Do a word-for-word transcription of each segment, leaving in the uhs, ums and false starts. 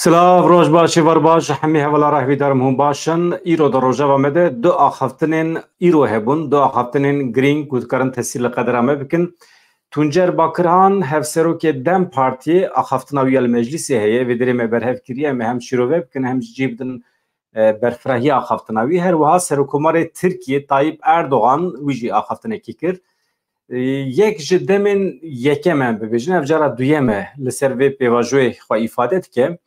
Silav, roj baş, êvar baş, hemî hevala re hêvîdarim hûn baş in. Îro di rojeva me de du axaftinên îro hebûn, du axaftinên girîng ku dikarin tesîr li qedera me bikin. Tuncer Bakirhan, hevserokê DEM Partiyê, axaftina wî ya li meclîsê heye, vê derê me berhev kiriye, em ê hem şîrove bikin, hem jî cih bidin, e, berfirehî axaftina wî. Her wiha Serokkomarê Tirkiyê Tayyip Erdogan wî jî axaftinekî kir. E, yek ji demên yekem em bibêjin, ev cara duyem e li ser vê pêvajoyê xwe îfade dike.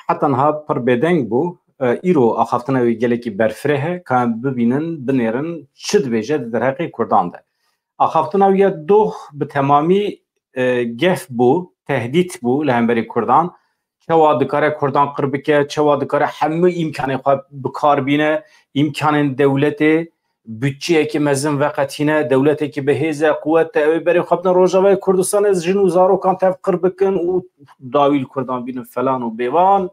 Heta niha pir bêdeng bû. E, îro axaftina wî gelekî berfireh e, ka em bibînin, binêrin, çi dibêje di derheqê Kurdan de. Axaftina wî ya doh bi temamî, e, gef bû, tehdît bû li hemberî Kurdan. Çawa dikare Kurdan qir bike, çawa dikare hemû îmkanê xwe bi kar bîne, îmkanên dewletê, budçeyekî mezin veqetîne, dewletekî bi hêz e, quwet e, ew ê berê xwe bidin Rojavayê Kurdistanê, jin û zarokan tev qir bikin û dawî li Kurdan bînin falan û bêvan.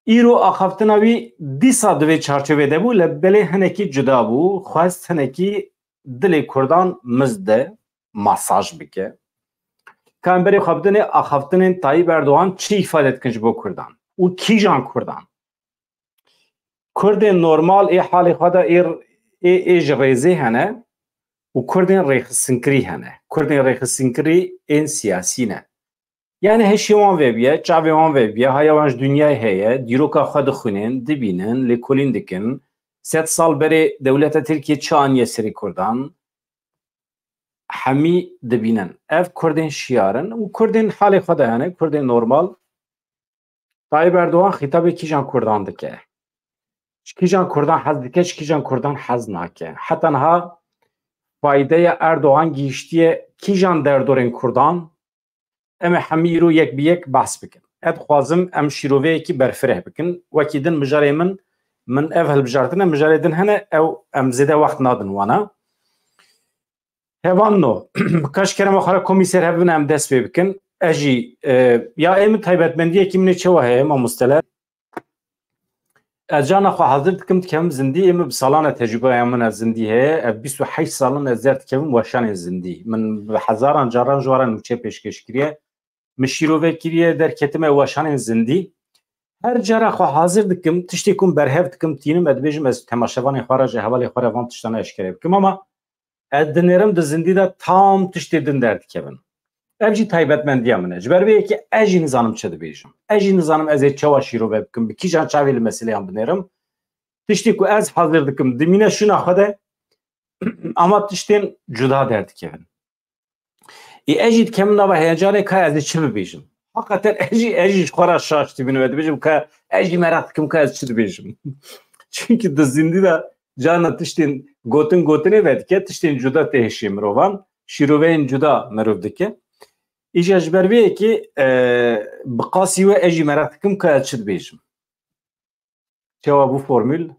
Îro axaftina wî dîsa di vê çarçovê de bû, lê belê hinekî cuda bû, xwest hinekî dilê Kurdan mizde, masaj bike. Ka em berê xwe bidinê axaftinên Tayyip Erdogan çi îfade dikin ji bo Kurdan û kîjan Kurdan? Kurdên normal ê halê xwe de ê, ê, ê ji rêzê hene û Kurdên rêxistinkirî hene. Kurdên rêxistinkirî ên siyasî ne. Yani hişê wan vebiye, çavê wan vebiye, haya wan ji dinyayê heye, dîroka xwe dixwînin, dibînin, lêkolîn dikin. Sed sal berê dewleta Tirkiye çi aniye serê Kurdan? Hemî dibînin. Ev Kurdên şiyar in û Kurdên halê xwe de hene, Kurdên normal. Tayyip Erdogan xîtabê kîjan Kurdan dike? Ji kîjan Kurdan hez dike, ji kîjan Kurdan hez nake? Heta niha faydeya Erdogan gihiştiye kîjan derdorên Kurdan? Em ê hemî îro yek bi yek behs bikin. Ez dixwazim em şîroveyekî berfireh bikin. Wekî din mijarê min, min ev hilbijartin e, mijarê din hene, ew em zêde wext nadin wana. Hevalno, kaş kerema xwe re komî ser hev bin em dest pê bikin. Ez jî, e, ya ê min taybetmendiyekî min ê çewa heye, mamosteler? Ez carna xwe hazir dikim, dikevim zindî, ê min bi salan e tecrûbeya min e zindî heye. Ez bîst û heşt sal in ez derdikevim weşanên zindî. Min bi hezaran caran ji we re nûçe pêşkêş kiriye. Min şîrove kiriye, derketime weşanên zindî. Her cara xwe hazir dikim, tiştê ku min berhev dikim, tînim, ez dibêjim, ez temaşevanê xwe re, ji hevalê xwe re van tiştane eşkere bikim. Ama ez dinêrim di zindî de tam tiştê din derdikevin. Ev jî taybetmendiya min e. Ji ber vê yekê ez jî nizanim çi dibêjim. Ez jî nizanim ez ê çawa şîrove bikim, bi kîjan çavê li meseleyan binêrim. Tiştê ku ez hazir dikim, dimîne şûna xwe de, ama tiştên cuda derdikevin. Ê, ez jî dikevim nava heyecanê, ka ez ê çi bibêjim. Hakikaten ez jî, ez jî ji xwe re şaş dibînim, ez dibêjim ka ez jî meraq dikim ka ez çi dibêjim. Çünkü di zindî de carna tiştên gotin gotinê vedike, tiştên cuda tê hişê mirovan, şîroveyên cuda mirov dike. Îja ji ber vê yekê, e, bi qasî we ez jî meraq dikim ka ez çi dibêjim. Çawa bû formül?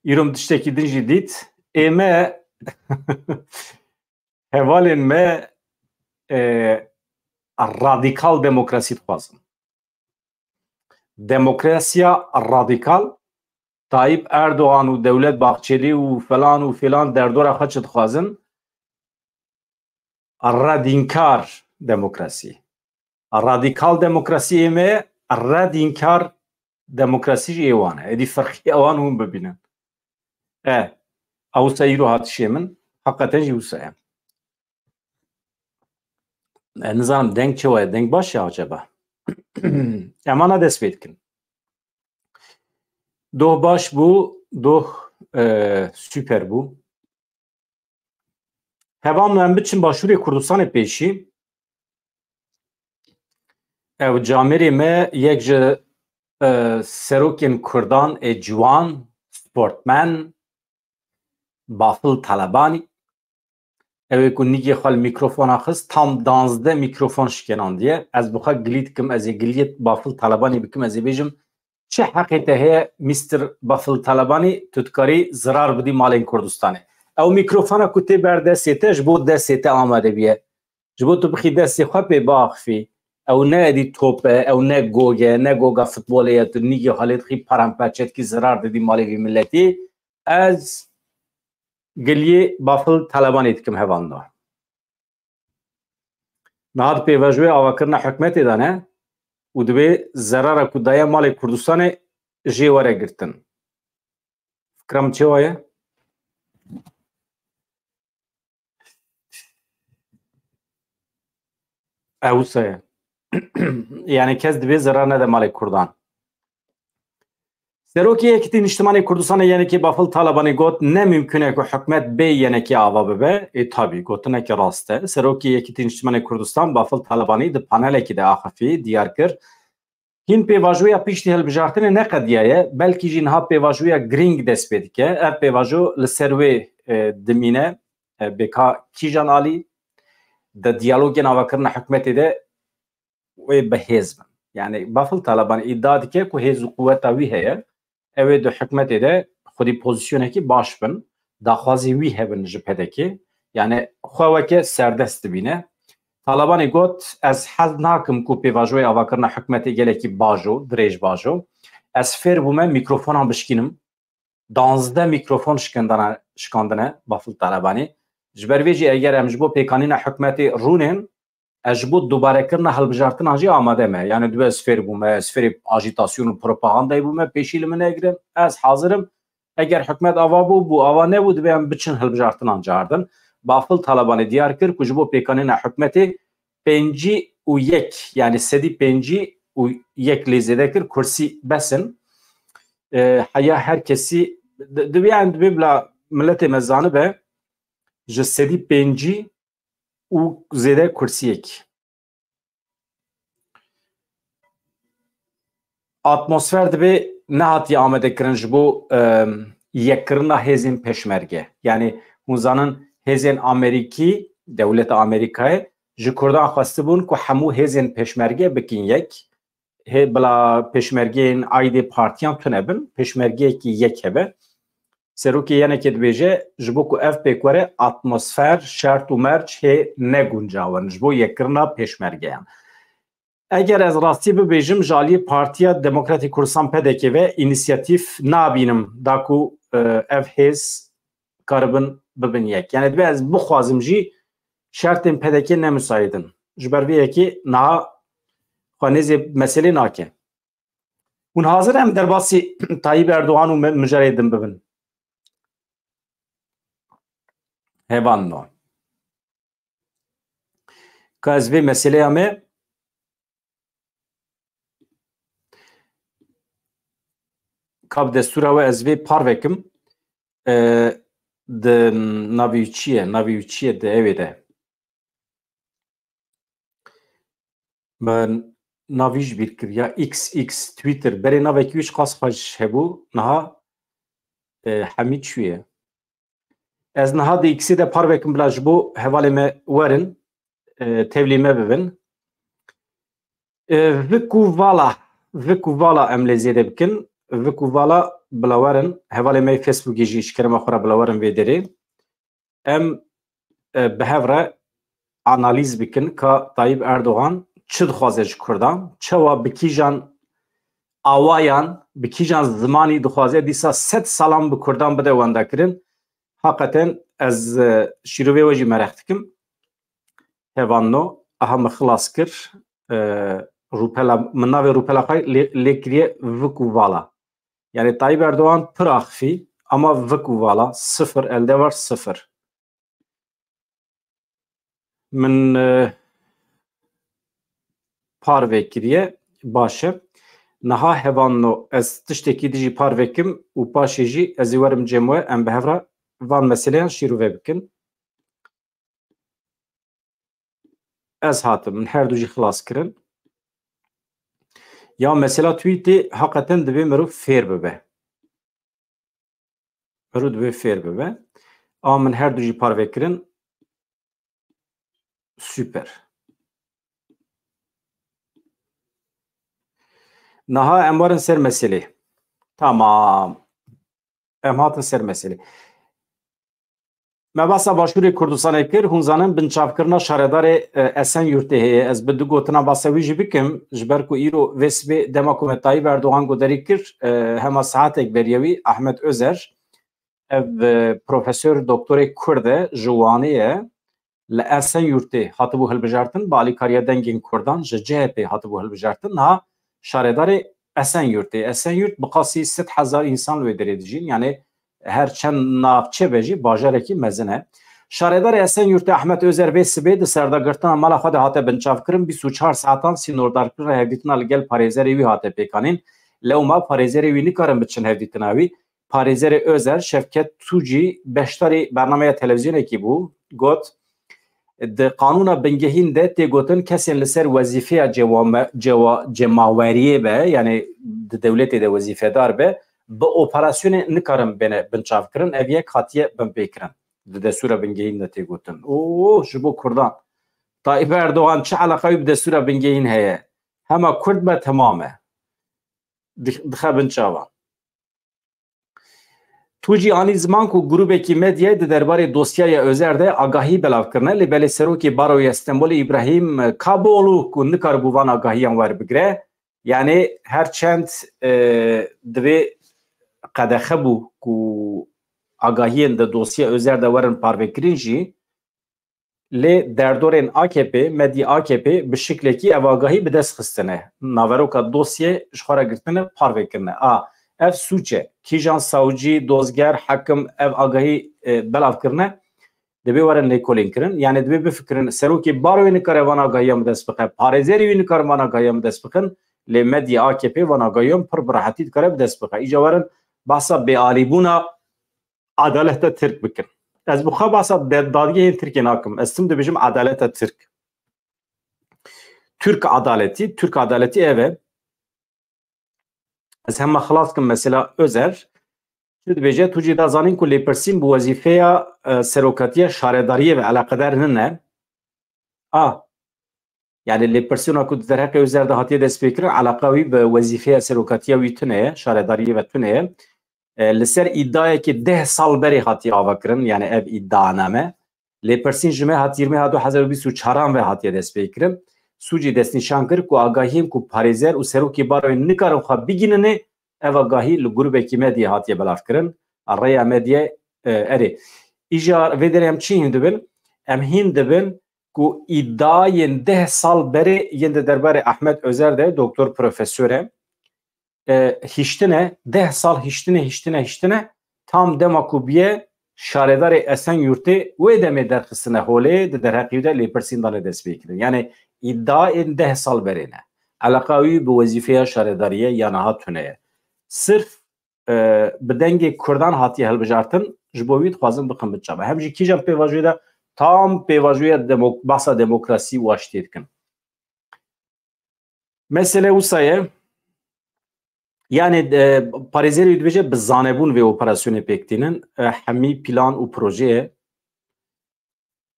Îro min tiştekî din jî dît. Ê me, hevalên me, e, radîkal demokrasî dixwazin. Demokrasiya radîkal, Tayyip Erdogan û Dewlet Bahçeli û falan û filan derdora xwe çi dixwazin? Redînkar demokrasî. Radîkal demokrasî ê me, redînkar demokrasî jî ê wan e. Êdî ferqî ewan hûn bibînin. E, ew wisa îro hatişê min, heqeten jî wisa ye. E, nizanim deng çi waye, deng baş e acaba? Em ana dest pê dikin. Doh baş bû, doh, e, super bû. Hevalno em biçin Başûrê Kurdistanê pêşî. Ew camêrê me yek ji, e, serokên Kurdan ê ciwan, sportmen, Bafil Talebanî. Ew ê ku nîgê xwe li mîkrofona xist, tam danzdeh mîkrofon şikênandiye. Ez bi xwe gilî dikim, ez ê giliyê Bafil Talebanî bikim, ez ê bêjim, çi heqê te heye, Mister Bafil Talebanî, tu dikarî zirar bidî malên Kurdistanê? Ew mîkrofona ku tê ber destê te, ji bo destê te amade bûye. Ji bo tu bixî destê xwe pê biaxifî. Ew ne êdî top e, ew ne gog e, ne goga futbolê ye, tu nîgê xwe lê dixî, paramparçe dikî, zirar didî malê vî miletî. Ez giliyê Bafil Talebanê dikim, hevalno. Niha di pêvajoyê avakirina hikûmetê de ne, û divê zerara ku daye malê Kurdistanê jê were girtin. Fikra min çêwa ye? Ew wisa ye. Yani kes divê zerar nede malê Kurdan. Serokê Yekîtî Niştimanê Kurdistanê yenekê Bafil Talebanî got, ne mimkun e ku hikûmet bê yenekê ava bibe. Ê tabî, gotinekî rast e. Serokê Yekîtî Niştimanê Kurdistan Bafil Talebanî di panelekî de axifî, diyar kir, hîn pêvajoya piştî hilbijartinê neqediyaye, belkî jî niha pêvajoya girîng dest pê dike. Ev pêvajo li ser wê, e, dimîne, e, bê ka kîjan alî di diyalogên avakirina hikûmetê de wê bi hêz bin. Yani Bafil Taleban îdia dike ku hêz û quweta wî heye. Ew ê di hikûmetê de xwedî pozîsyonekî baş bin, daxwazî wî hebin ji P D K. Yani xwe weke serdest dibîne. Talebanê got, ez hez nakim ku pêvajoyê avakirina hikûmetê gelekî bajo, dirêj bajo. Ez fêr bûme mîkrofonan bişkînim. Danzdeh mîkrofon şikandine, şikandine Bafil Talebanî. Ji ber vê jî eger em ji bo pêkanîna hikûmetê rûnên, ez ji bo dubarekirina hilbijartinan jî amade me. Yani dibe ez fêr bûme, ez fêrê ajîtasyon û propagandayê bûme, pêşî li min negirin. Ez hazir im. Eger hikûmet ava bû, bû, ava nebû, dibe em biçin hilbijartinan cardin. Bafil Talebanê diyar kir ku ji bo pêkanîna hikûmetê pêncî û yek, yani sedî pêncî û yek lê zêde kir, kursî bes in. E, heya her kesî di-, dibe, yani dibe bila miletê me zanibe, ji sedî pêncî û zêde kursiyek. Atmosfer dibe nehatiye amadekirin ji bo, em, yekkirina hêzên pêşmerge. Yani hûn zanin hêzên Amerîkî, dewleta Amerîkayê ji Kurdan xwestibûn ku hemû hêzên pêşmerge bikin yek. Hê bila pêşmergeyên aîdê partiyan tune bin, pêşmergeyekî yek hebe. Serokê yenekê dibêje, ji bo ku ev pêk were, atmosfer, şert û merc hê ne guncaw in ji bo yekkirina pêşmergeyan. Eger ez rastî bibêjim, ji aliyê Partiya Demokratîk Kurdistan P D K ve înîsiyatîf nabînim da ku, e, ev hêz karibin bibin yek. Yani dibe ez bixwazim jî şertên P D K ne müsait in. Ji ber vê yekê niha xwe nêzê meselê nake. Hûn hazir em derbasî Tayyip Erdogan û me-, mijarê din bibin? Hevalno. Ka ez vê meseleya me, ka bi destûra we ez vê parvekim, e, di navê wî çi ye? Navê wî çi ye di ewê de? Min navî ji bîr kir. Ya X X, Twitter. Berê navekî wî ji qas xweş hebû. Niha, e, hemî çûye. Ez niha di Xê de parvekim bila ji bo hevalê me werin, e, tevlî me bibin. E, vik û vala, vik û vala em lê zêde bikin. Vik û vala bila werin. Hevalê me yê Facebookê jî ji kerema xwe re bila werin vê derê. Em, e, bi hev re analîz bikin ka Tayyip Erdogan çi dixwaze ji Kurdan, çawa bi kîjan awayan, bi kîjan zimanî dixwaze dîsa sed salan bi Kurdan bide wendakirin. Heqeten ez, e, şîrovê we jî mereq dikim. Hevanno, aha min xilas kir. E, rûpela, min navê rûpela xwe lê, lê kiriye vik û vala. Yani Tayyip Erdogan pir axifî, ama vik û vala, sifir, elde var sifir. Min, e, parve kiriye, baş e. Niha hevanno ez tiştekî dijî parve kim û paşê jî ez ê werim cem we, em bi hev re van meseleyan şîrove bikin. Ez hatim, min her du jî xilas kirin. Ya mesela tweetê heqeten divê mirov fêr bibe. Mirov divê fêr bibe. A min her du jî parve kirin. Super. Niha em werin ser meselê. Tamam. Em hatin ser meselê. Me basa Başûrê Kurdistanê kir, hûn zanin binçavkirina şaredarê, e, Esenyurtê heye. Ez bi du gotina basa wî jî bikim, ji ber ku îro vê sibê dema ku me Tayyip Erdogan goderî kir, e, hema saetek beriye wî, Ahmet Özer, ev, e, profesor doktorê Kurd e, ji Wanê ye, li Esenyurtê hatibû hilbijartin, bi alîkariya Dengên Kurdan ji C H P hatibû hilbijartin, niha şaredarê Esenyurtê. Esenyurt bi qasî sed hezar însan li wê derê dijîn, yanî her çend navçe be jî bajarekî mezin e. Şaredarê Esenyurtê Ahmet Özer vê sibê di serdagirtina mala xwe de hate binçavkirin, bîst û çar saetan sînordarkirina hevdîtina li gel parêzerê wî hate pêkanîn. Lewma parêzerê wî nikarin biçin hevdîtina wî. Parêzerê Özer, Şevket Tucî, beşdarî bernameya televîzyonekî bû, got, di qanûna bingehîn de tê gotin kesên li ser wezîfeya cewame-, cewa-, cemaweriyê be, yanî di dewletê de wezîfedar be, bi operasyonê nikarin bêne binçavkirin, ev yek hatiye binpêkirin. Di destûra bingehîn de tê gotin. Oo, ji bo Kurdan. Tayyip Erdogan çi eleqa wî bi destûra bingehîn heye? Hema Kurd be temam e. Dix-, dixe bin çavan. Tucî anî ziman ku grûbekî medyayê di derbarê dosyaya Özer de agahî belav kirine, lê belê Serokê Baroya Stenbolê Îbrahîm Kaboglu ku nikaribû van agahiyan werbigire, yanî her çend, e, divê qedexe bû ku agahiyên di dosya Özer de werin parvekirin jî, lê derdorên A K P, medyê A K P bi şiklekî ev agahî bi dest xistine. Naveroka dosyê ji xwe re girtine, parve kirine. A, ev sûc e. Kîjan sawcî, dozger, hekim ev agahî, e, belav kirine, divê werin lêkolîn kirin. Yanî divê bifikirin, serokê baroyê nikare van agahiyan bi dest bixe, parêzerê wî nikarin van agahiyan bi dest bixin, lê medyê A K P van agahiyan pir bi rehetî dikare bi dest bixe. Îca werin behsa bêalîbûna adaleta Tirk bikin. Ez bi xwe behsa de-, dadgehên Tirkê nakim. Ez tim dibêjim adaleta Tirk. Türk adaleti, Türk adaleti ev e. Ez hema xilas kim mesela Özer. Çi dibêje, tu jî da zanîn ku lêpirsîn bi wezîfeya, e, serokatiya şaredariyê ve eleqedar nine. A. Yani lêpirsîna ku di derheqê Özer de hatiye destpêkirin, eleqa wî bi wezîfeya serokatiya wî tune ye, şaredariyê ve tune ye. E, li ser îdayekî deh sal berê hatiye avakirin, yani ev îdianame. Lêpirsîn ji meha Tîrmeha du hezar û bîst û çaran ve hatiye destpêkirin. Sûcî destnîşan kir ku agahiyên ku parêzer û serokê baroyê nikarin xwe bigîninê, ev agahî li grûbekî medyayê hatiye belavkirin. A rêya medyayê, e, erê. Îja vê derê em çi hîn dibin? Em hîn dibin ku îdiayên deh sal berê yên di derbarê Ahmet Özer de, doktor profesor e, e, hiştine, deh sal hiştine, hiştine, hiştine, tam dema ku bûye şaredarê Esenyurtê, wê demê derxistine holê, di derheqî de lêpirsîn dane destpêkirin. Yani îdiayên deh sal berê ne. Eleqa wî bi wezîfeya şaredariyê ya niha tune ye. Sirf, e, bi dengê Kurdan hatiye hilbijartin, ji bo wî dixwazin bixin bin çava. Hem jî kîjan pêvajoyê de, tam pêvajoya demok-, behsa demokrasî û aştiyê dikin. Mesele wisa ye. Yani, e, parêzerê wî dibêje bi zanebûn vê operasyonê pêk tînin. E, hemî plan û proje ye.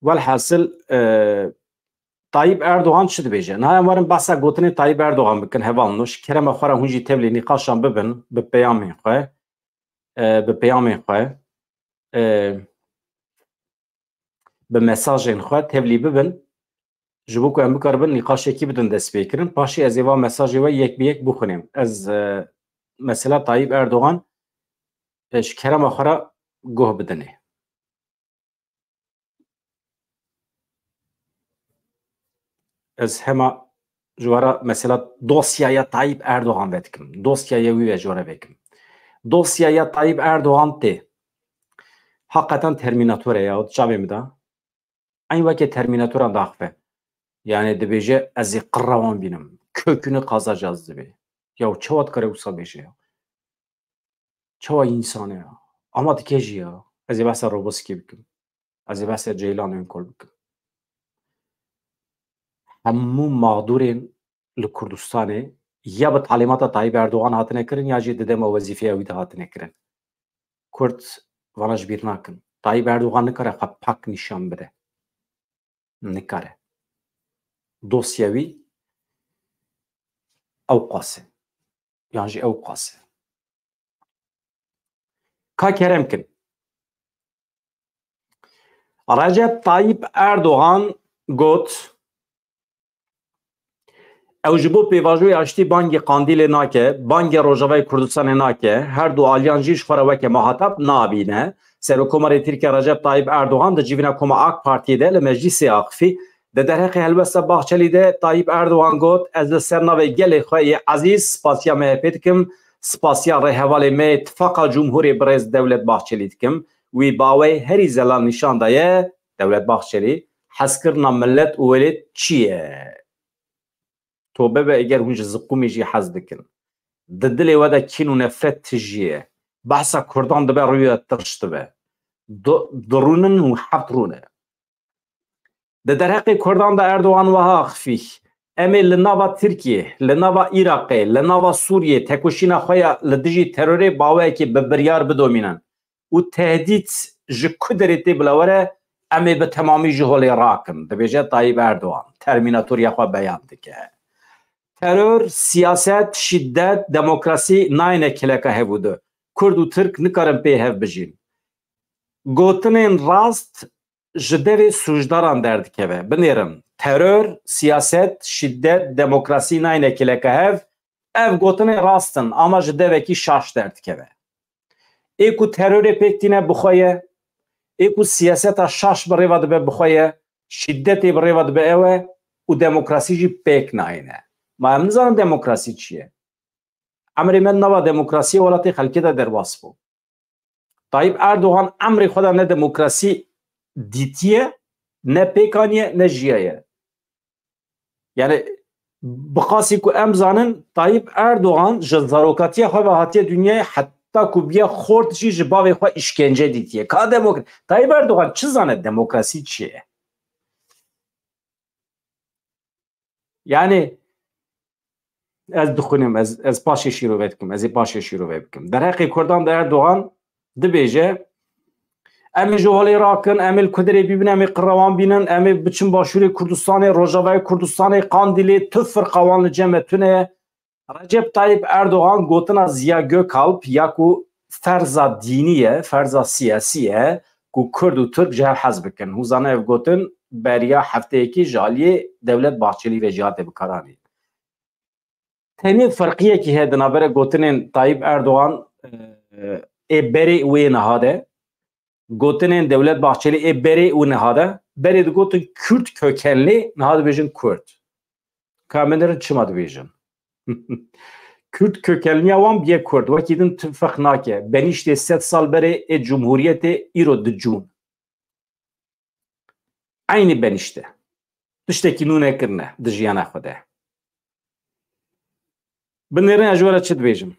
Welhasil, e, Tayyip Erdogan çi dibêje? Niha em werin behsa gotinê Tayyip Erdogan bikin, hevalno. Ji kerema xwe re hûn jî tevlî nîqaşan bibin, bi peyamên xwe, e, bi peyamên xwe, e, bi mesajên xwe tevlî bibin, ji bo ku em bikaribin nîqaşekî bidin destpêkirin. Paşê ez ê van mesajê we yek bi yek bixwînim. Ez, e, mesela Tayyip Erdogan, e, ji kerema xwe re guh bidinê. Ez hema ji we re mesela dosyaya Tayyip Erdogan vedikim. Dosyaya wî ve ji we re vekim. Dosyaya Tayyip Erdogan tê. Hakikaten Terminator e ya, çavê min de. Eyn weke Terminatoran daxive. Yani dibêje, ez ê qirra wan bînim. Kökünü kazacağız dibê. Ya çawa dikare wisa bêje ya? Çawa însan e ya? Ama dike jî ya. Ez ê behsa Roboskî bikim. Ez ê behsa Ceylan Önkol bikim. Hemû mağdurên li Kurdistanê ya bi talîmata Tayyip Erdogan hatine kirin ya jî di dema wezîfeya wî de hatine kirin. Kurd vana ji bîr nakin. Tayyip Erdogan nikare xwe pak nîşan bide. Nikare. Dosya wî ew qas e. Yan jî ew qas e. Ka kerem kin. Recep Tayyip Erdogan got, ew ji bo pêvajoyê aştî bangê Qandîlê nake, bangê Rojavayê Kurdistanê nake, her du aliyan jî ji xwe re weke muhatap nabîne. Serokomarê Tirkiye Recep Tayyip Erdogan di civîna koma AK Partiyê de li meclîsê axifî. Di derheqê helwesta Bahçelî de Tayyip Erdogan got, ez li ser navê gelê xwe yê ezîz spasiya M H P dikim, spasiya rêhevalê me yê Tifaqa Cumhurê birêz Dewlet Bahçelî dikim. Wî bawey herî zelal nîşan daye, Dewlet Bahçelî, hezkirina millet û welêt çi ye? Tobe be eger hûn ji ziqûmê jî hez dikin. Di dilê we de kîn û nefret tijî ye. Behsa Kurdan dibe rûyê we tirş dibe. Du, du rûnin û heft rûne. Di derheqê Kurdan de Erdogan wiha axifî, em ê li nava Tirkiyê, li nava Iraqê, li nava Sûriyê tekoşîna xwe ya li dijî terorê bi awayekî bi biryar bidomînin û tehdît ji ku derê tê bila were, em ê bi temamî ji holê rakin, dibêje Tayyip Erdogan. Termînatoriya xwe beyan dike. Teror, siyaset, şîdet, demokrasî nayêne kêleka hev û du. Kurd û Tirk nikarin pê hev bijîn. Gotinên rast ji devê sûcdaran derdikeve. Binêrin, teror, siyaset, şîdet, demokrasî nayêne kêleka hev. Ev gotinên rast in, ama ji devekî şaş derdikeve. Ê ku terorê pêk tîne bi xwe ye, ê ku siyaseta şaş bi rêva dibe bi xwe ye, şîdetê bi rêva dibe ew e û demokrasî jî pêk nayêne. Ma em nizanin demokrasî çi ye? Emrê me di nava demokrasiyê welatê xelkê de derbas bû. Tayyip Erdogan emrê xwe de ne demokrasî dîtiye, ne pêk aniye, ne jiyaye. Yani bi qasî ku em zanin, Tayyip Erdogan ji zarokatiya xwe ve hatiye dinyayê, heta ku bûye xort jî ji bavê xwe îşkence dîtiye. Ka demokra-, Tayyip Erdogan çi zane demokrasî çi ye? Yani ez dixwînim, ez, ez paşê şîrove dikim, ez ê paşê şîrove bikim. Derheqê Kurdan de Erdogan dibêje, em ê ji holê rakin, em ê li Kudirê bîbin, em ê qirrewan bînin, em ê biçin Başûrê Kurdistanê, Rojavayê Kurdistanê, Qandîlê, tu firqa wan li cem me tune ye. Recep Tayyip Erdogan gotina Ziya Gökalp ya ku ferza dînî ye, ferza siyasî ye ku Kurd û Tirk ji hev hez bikin. Hûn zanin ev gotin beriya hefteyekî ji aliyê Dewlet Bahçelî ve jî hate bikaranîn. Tenê ferqiyekî heye di navbera gotinên Tayyip Erdogan, e, ê berê û ê niha de. Gotinên Dewlet Bahçelî ê berê û niha de. Berê digotin Kürt kökenli, niha dibêjin Kurd. Ka em binirin çima dibêjin? Kürt kökenliya wan bûye Kurd. Wekî din tu ferq nake. Benîştê sed sal berê ê cumhuriyetê îro dicûn. Eynî benîşte. Tiştekî nû nekirine di jiyana xwe de. Binêrin ez ji we re çi dibêjim.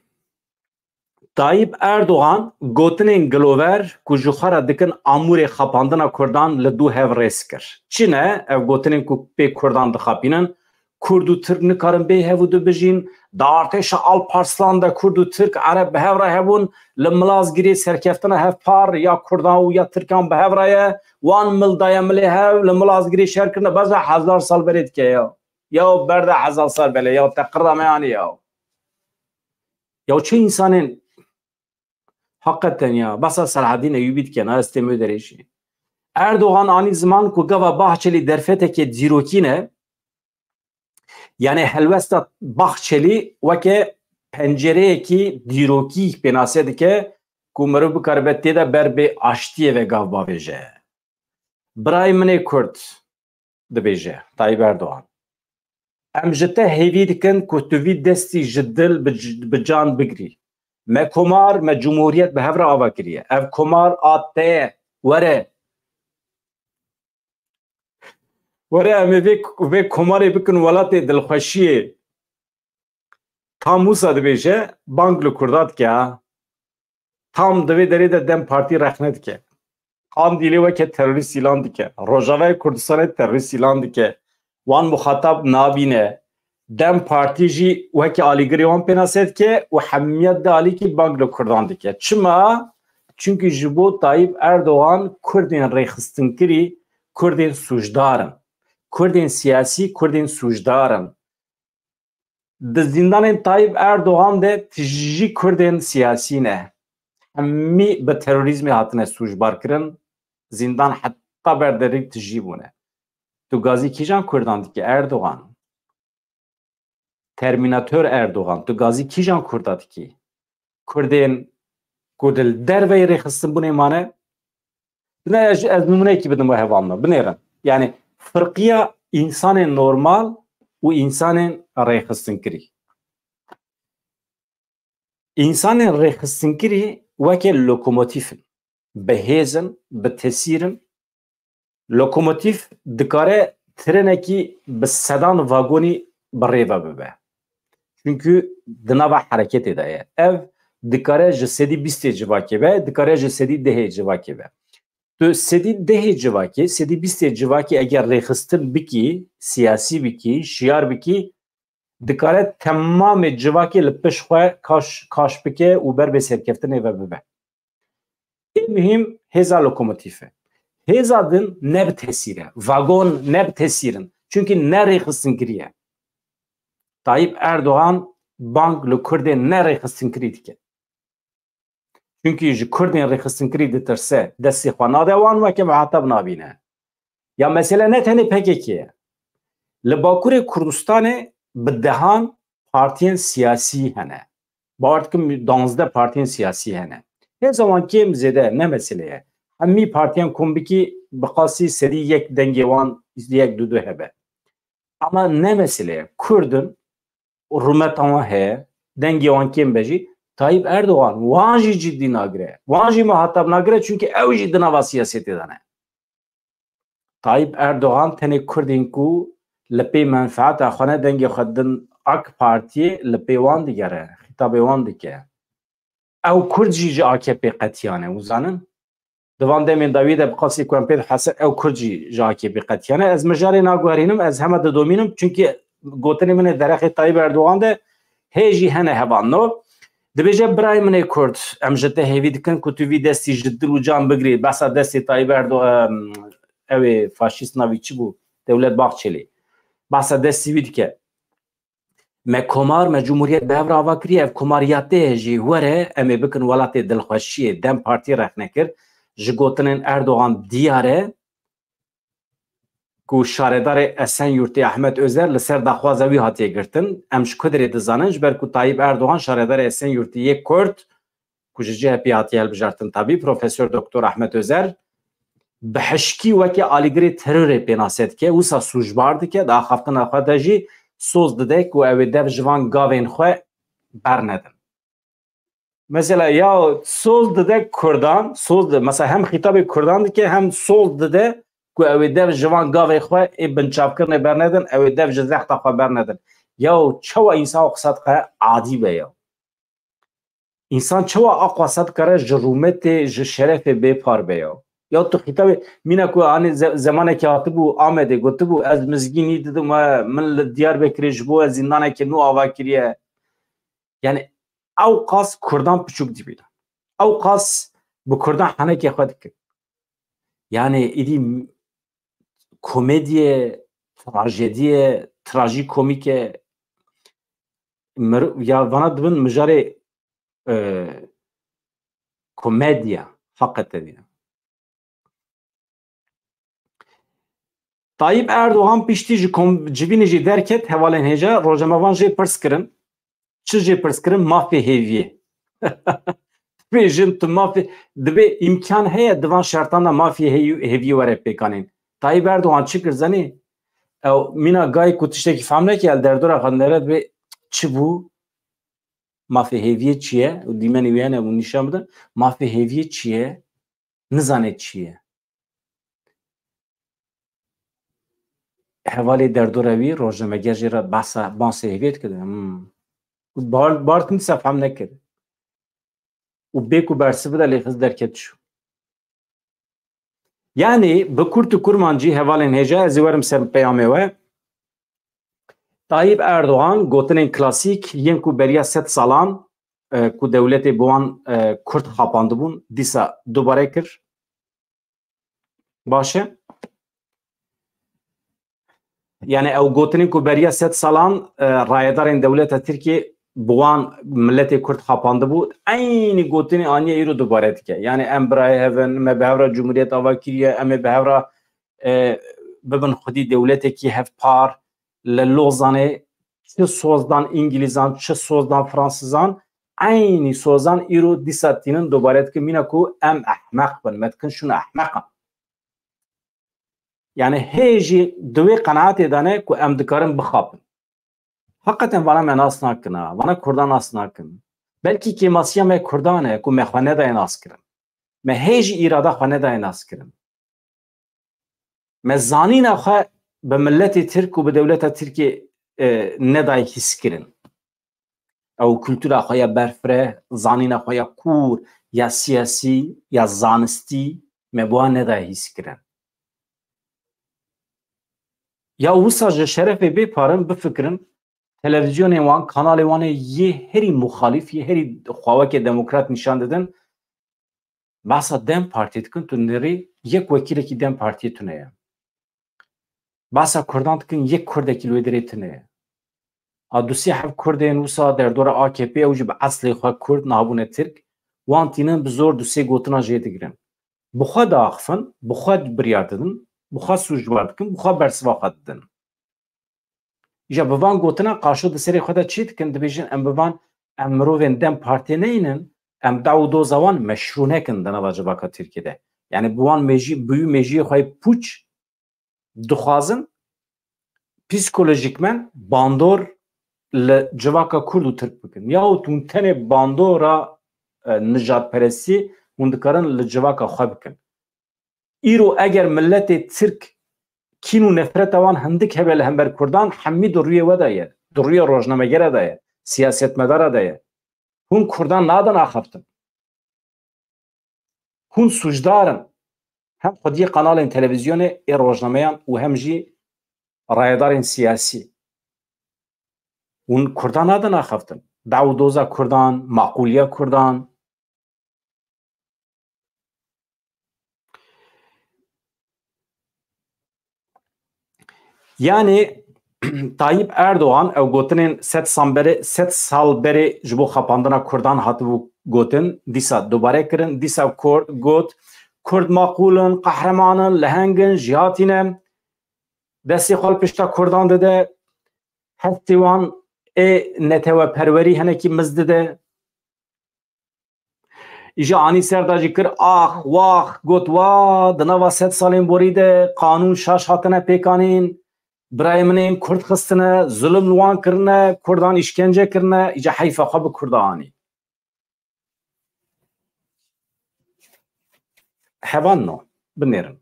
Tayyip Erdogan gotinên gilover ku ji xwe re dikin amûrê xapandina Kurdan li dû hev rêz kir. Çi ne? Ev gotinên ku pê Kurdan dixapînin, Kurd û Tirk nikarin bê hev û du bijîn, di artêşa Alparslan de Kurd û Tirk, Ereb bi hev re hebûn, li Milazgirê serkeftina hevpar ya Kurdan û ya Tirkan bi hev re ye, wan mil daye milê hev, li Milazgirê şer kirine, beza hezar sal berê dike ya. Ya berde hezar sal bele, ya te qirra me anî ya. Ya çi însanên Heqeten ya, behsa Selahedîn Eyûbî dike, na ez têm wê derê jî. Erdogan anî ziman ku gava Bahçelî derfetekê dîrokî ne, yani helwesta Bahçelî weke pencereyekî dîrokî pênase dike ku mirov bikaribe tê de ber bê aştiyê ve gav bavêje. Birayê min ê Kurd, dibêje Tayyip Erdogan. Em ji te hêvî dikin ku tu vî destî ji dil bi, bi can bigirî. Me komar, me cumhuriyet bi hev re ava kiriye. Ev komar a te ye. Were. Were em ê vê, vê komarê bikin welatê dilxweşiyê. Tam wisa dibêje, bang li Kurda dike ha. Tam di vê derê de DEM Partî rexne dike. Qandîlê weke terorîst îlan dike. Rojavayê Kurdistanê terorîst îlan dike. Wan muxatab nabîne. DEM Partî jî weke alîgirê wan pênase dike û hemiya di alîkî bang li Kurdan dike. Çima? Çimkî ji bo Tayyip Erdogan Kurdên rêxistinkirî, Kurdên sûcdar in. Kurdên siyasî, Kurdên sûcdar in. Di zîndanên Tayyip Erdogan de tijî Kurdên siyasî ne. Hemî bi terorîzmê hatine sûcbar kirin. Zîndan heta ber derî tijî bûne. Tu gazî kîjan Kurdan dikî Erdogan? Termînator Erdogan, tu gazî kîjan Kurda dikî? Kurdên ku di derveyî rêxistinbûnê mane, Bine ez, ez nimûneyekî bidim we hevalno. Binêrin. Yani firqiya insanên normal û insanên rêxistinkirî. Însanên rêxistinkirî weke lokomotîf in. Bi hêz in, bi tesîr in. Lokomotîf dikare trenekî bi sedan vagonî bi rê ve bibe. Çunkî di nava hereketê de ye. Ev dikare ji sedî bîstê civakê be, dikare ji sedî dehê civakê be. Tu sedî dehê civakê, sedî bîstê civakê eger rêxistin bikî, siyasî bikî, şiyar bikî, dikare temamê civakê li pişt xwe kaş, kaş bike û ber bê serkeftinê ve bibe. Ê muhîm hêza lokomotîf e. Hêza din ne bi tesîr e. Vagon ne bi tesîr in. Çunkî ne rêxistinkirî ye. Tayyip Erdogan bang li Kurdên ne rêxistinkirî dike. Çunkî ji Kurdên rêxistinkirî ditirse, destê xwe nade wan, weke muhatab nabîne. Ya mesele ne tenê P K K ye. Li Bakurê Kurdistanê bi dehan partiyên siyasî hene. Bawer dikim duwazdeh partiyên siyasî hene. Hêza wan kêm zêde ne mesele ye. Hemî partiyên kom bikî bi qasî sedî yek dengê wan, yek du du hebe. Ama ne mesele ye. Kurd in, rûmeta wan heye, dengê wan kêm be jî, Tayyip Erdogan wan jî cidî nagire. Wan jî muhatab nagire, çunkî ew jî di nava siyasetê de ne. Tayyip Erdogan tenê Kurdên ku li pê menfeeta xwe ne, dengê xwe din AK Partiyê, li pê wan digere, xîtabê wan dike. Ew Kurd jî ji A K P qetiyane, hûn zanin? Di van demên dawî de bi qasî ku em pê dihese, ew Kurd jî ji A K P qetiyane. Ez mijarê naguherînim, ez hema didomînim, çunkî gotinê min ê derexê Tayyip Erdogan de hê jî hene hevalno. Dibêje, birayê min ê Kurd, em ji te hêvî dikin ku tu vî destî ji dil û can bigirî, behsa destê Tayyip Erdo-, em, ew ê faşîst navî çi bû? Dewlet Bahçelî. Behsa destî wî dike. Me komar, me cumhuriyet bi hev re ava kiriye, ev komar ya te ye jî, were em ê bikin welatê dilxweşiyê. DEM Partî rexne kir, ji gotinên Erdogan diyar e ku şaredarê Esenyurtê Ahmet Özer li ser daxwaza wî hatiye girtin. Em ji ku derê dizanin? Ji ber ku Tayyip Erdogan, şaredarê Esenyurtê yê Kurd, ku ji C H P hatiye hilbijartin tabî, Profesor Doktor Ahmet Özer, bi hişkî weke alîgirê terorê pênase dike, wisa sûcbar dike, di axaftina xwe de jî soz dide ku ew ê dev ji van gavên xwe bernedin. Mesela ya soz dide Kurdan, soz di-, mesela hem xîtabê Kurdan dike, hem soz dide ku ew ê dev ji van gavê xwe ê binçavkirinê bernedin, ew ê dev ji zexta xwe bernedin. Ya çawa însan qisa dike adî be ya? Însan çawa a qasa dikare ji rûmetê, ji şerefê bê par be ya? Ya tu xîtabê, mîna ku anî ze-, zemanekî hatibû Amedê, gotibû, ez mizgînî didim we, min li Diyarbekirê ji bo ez zîndanekî nû ava kiriye. Yani ew qas Kurdan piçûk dibîne. Ew qas bi Kurdan henekê xwe dikin. Yani îdî komediye, trajediye, trajikomîke, mir-, ya vana dibin mijarê, e, komedya, heqete dîne. Tayyip Erdogan piştî ji kom-, civînê jî derket, hevalên hêja, rojamevan jê pirs kirin. Çi jê pirs kirin? Mafê hêviyê. Bêjin tu mafê, dibê îmkan heye di van şertan de mafê heyû-, hêviyê were pêkanîn. Tayyip Erdogan çi kir zanî? Ew mîna gayê ku tiştekî fehm neke, el derdora xwe nere dibê çi bû? Mafê hêviyê çi ye? Û dîmenê wî hene, hûn nîşan bidin. Mafê hêviyê çi ye? Nizane çi ye. Hevalê derdora wî rojnameger jê re behsa, bahsê hêviyê dikir. Hmm. Bar, bar tim dîsa fehm nekir. Û bê ku bersiv bide lê xist derket çû. Yani bi kurt û kurmancî hevalên hêja ez ê werim ser peyamê we. Tayyip Erdogan gotinên klasîk yên ku beriya sed salan, e, ku dewletê bi wan, e, Kurd xapandibûn, dîsa dubare kir. Baş e? Yani ew gotinên ku beriya sed salan, e, rayedarên dewleta Tirkiyê bi wan miletê Kurd xapandibû, eynî gotinê aniye îro dubare dike. Yani em birayê hev in, me bi hev re cumhuriyet ava kiriye, em ê bi hev re, e, bibin xwedî dewletekî hevpar, li Lozanê çi soz dan Îngilîzan, çi soz dan Fransizan, eynî sozan îro dîsa tînin dubare dikin, mîna ku em ehmeq bin, me dikin şûn ehmeqan. Yani hê jî di wê qenaetê de ne ku em dikarin bixapin. Heqeten vana me nas nakin, ha. Vana Kurdan nas nakin. Belkî kêmasiya me Kurdan e ku me xwe nedaye nas kirin. Me hê jî îrada xwe nedaye nas kirin. Me zanîna xwe bi miletê Tirk û bi dewleta Tirkiyê, e, nedaye hîs kirin. Ew kultura xwe ya berfireh, zanîna xwe ya kûr, ya siyasî, ya zanistî, me bi wan nedaye hîs kirin. Ya wisa ji şerefê bê parin bifikirin, televîzyonên wan, kanalê wan ê yê herî muxalîf, yê herî xwe weke demokrat nîşan didin, behsa DEM Partiyê dikin, tu nirî yek wekîlekî DEM Partiyê tune ye. Behsa Kurdan dikin, yek Kurdekî li wê derê tune ye. A du sê heft Kurdên wisa derdora A K P ew jî bi eslê xwe Kurd, niha bûne Tirk, wan tînin bi zor du sê gotina jê digirin. Bi xwe diaxifin, bi xwe biryar didin, bi xwe sûcbar dikin, bi xwe bersiva xwe didin. Îja bi van gotina qaşo di serê xwe de çê dikin, dibêjin em bi van, em mirovên DEM Partiyê neynin, em daw û doza wan meşrû nekin di nava civaka Tirkiyê de. Yani bi wan mêjî, bi wî mêjiyê xwe yê pûç dixwazin psîkolojîkmen bandor li civaka Kurd û Tirk bikin. Yahut hûn tenê bandora, e, nijadperestiyê hûn dikarin li civaka xwe bikin. Îro eger miletê Tirk kîn û nefreta wan hindik hebe li hember Kurdan, hemî di rûyê we de ye, di rûyê rojnamegera de ye, siyasetmedara de ye. Hûn Kurdan nadin axaftin. Hûn sûcdar in. Hem xwediyê kanalên televîzyonê ê rojnameyan û hem jî rayedarên siyasî. Hûn Kurdan nadin axaftin. Daw û doza Kurdan, maqûliya Kurdan. Yani Tayyip Erdogan ew gotinên sed sal berê, sed sal berê ji bo xapandina Kurdan hatibû gotin, dîsa dubare kirin, dîsa Kurd got, Kurd maqûl in, qehreman in, leheng in, jêhatî ne, destê xwe li pişta Kurdan dide, hestê wan ê neteweperwerî hinekî miz dide. Îja anî ser de jî kir ax, wax, got, wa, di nava sed salên borî de qanûn şaş hatine pêkanîn, birayê min ên Kurd xistine, zulm li wan kirine, Kurdan îşkence kirine, îja heyfa xwe bi Kurda anî. Hevalno, binêrin.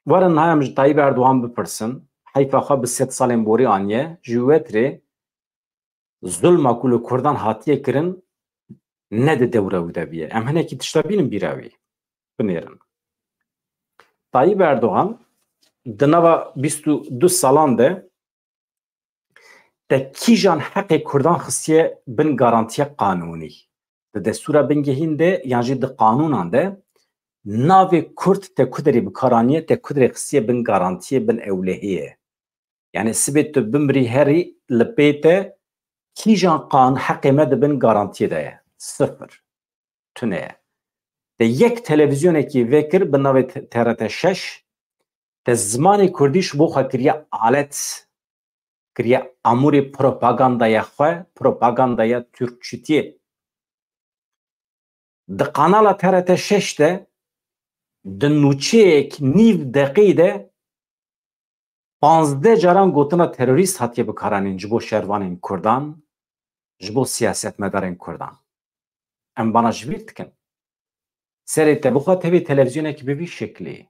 Werin niha em ji Tayyip Erdogan bipirsin, heyfa xwe bi sed salên borî aniye, ji wî wetirê zulma ku li Kurdan hatiye kirin ne di dewra wî de bûye. Em hinekî tişta bînin bîra wî. Binêrin. Tayyip Erdogan di nava bîst û du salan de te kîjan heqê Kurdan xistiye bin garantiya qanûnî? Di destûra bingehîn de yan jî di qanûnan de navê Kurd te ku derê bi kar aniye, te ku derê xistiye bin garantiyê, bin ewlehiyê? Yani sibê tu bimrî herî li pê te kîjan qan heqê me di bin garantiyê de ye? Sifir. Tune ye. Te yek televîzyonekî vekir bi navê T-, T R T şeş, te zimanê kurdî ji bo xwe kiriye alet, kiriye amûrê propagandaya xwe, propagandaya Türkçütiyê. Di kanala T R T şeş de di nûçeyek nîv deqeyî de panzdeh caran gotina terorîst hatiye bikaranîn ji bo şervanên Kurdan, ji bo siyasetmedarên Kurdan. Em bana ji bîr dikin. Serê te bixwe tevê televîzyonekî bi vî şeklî.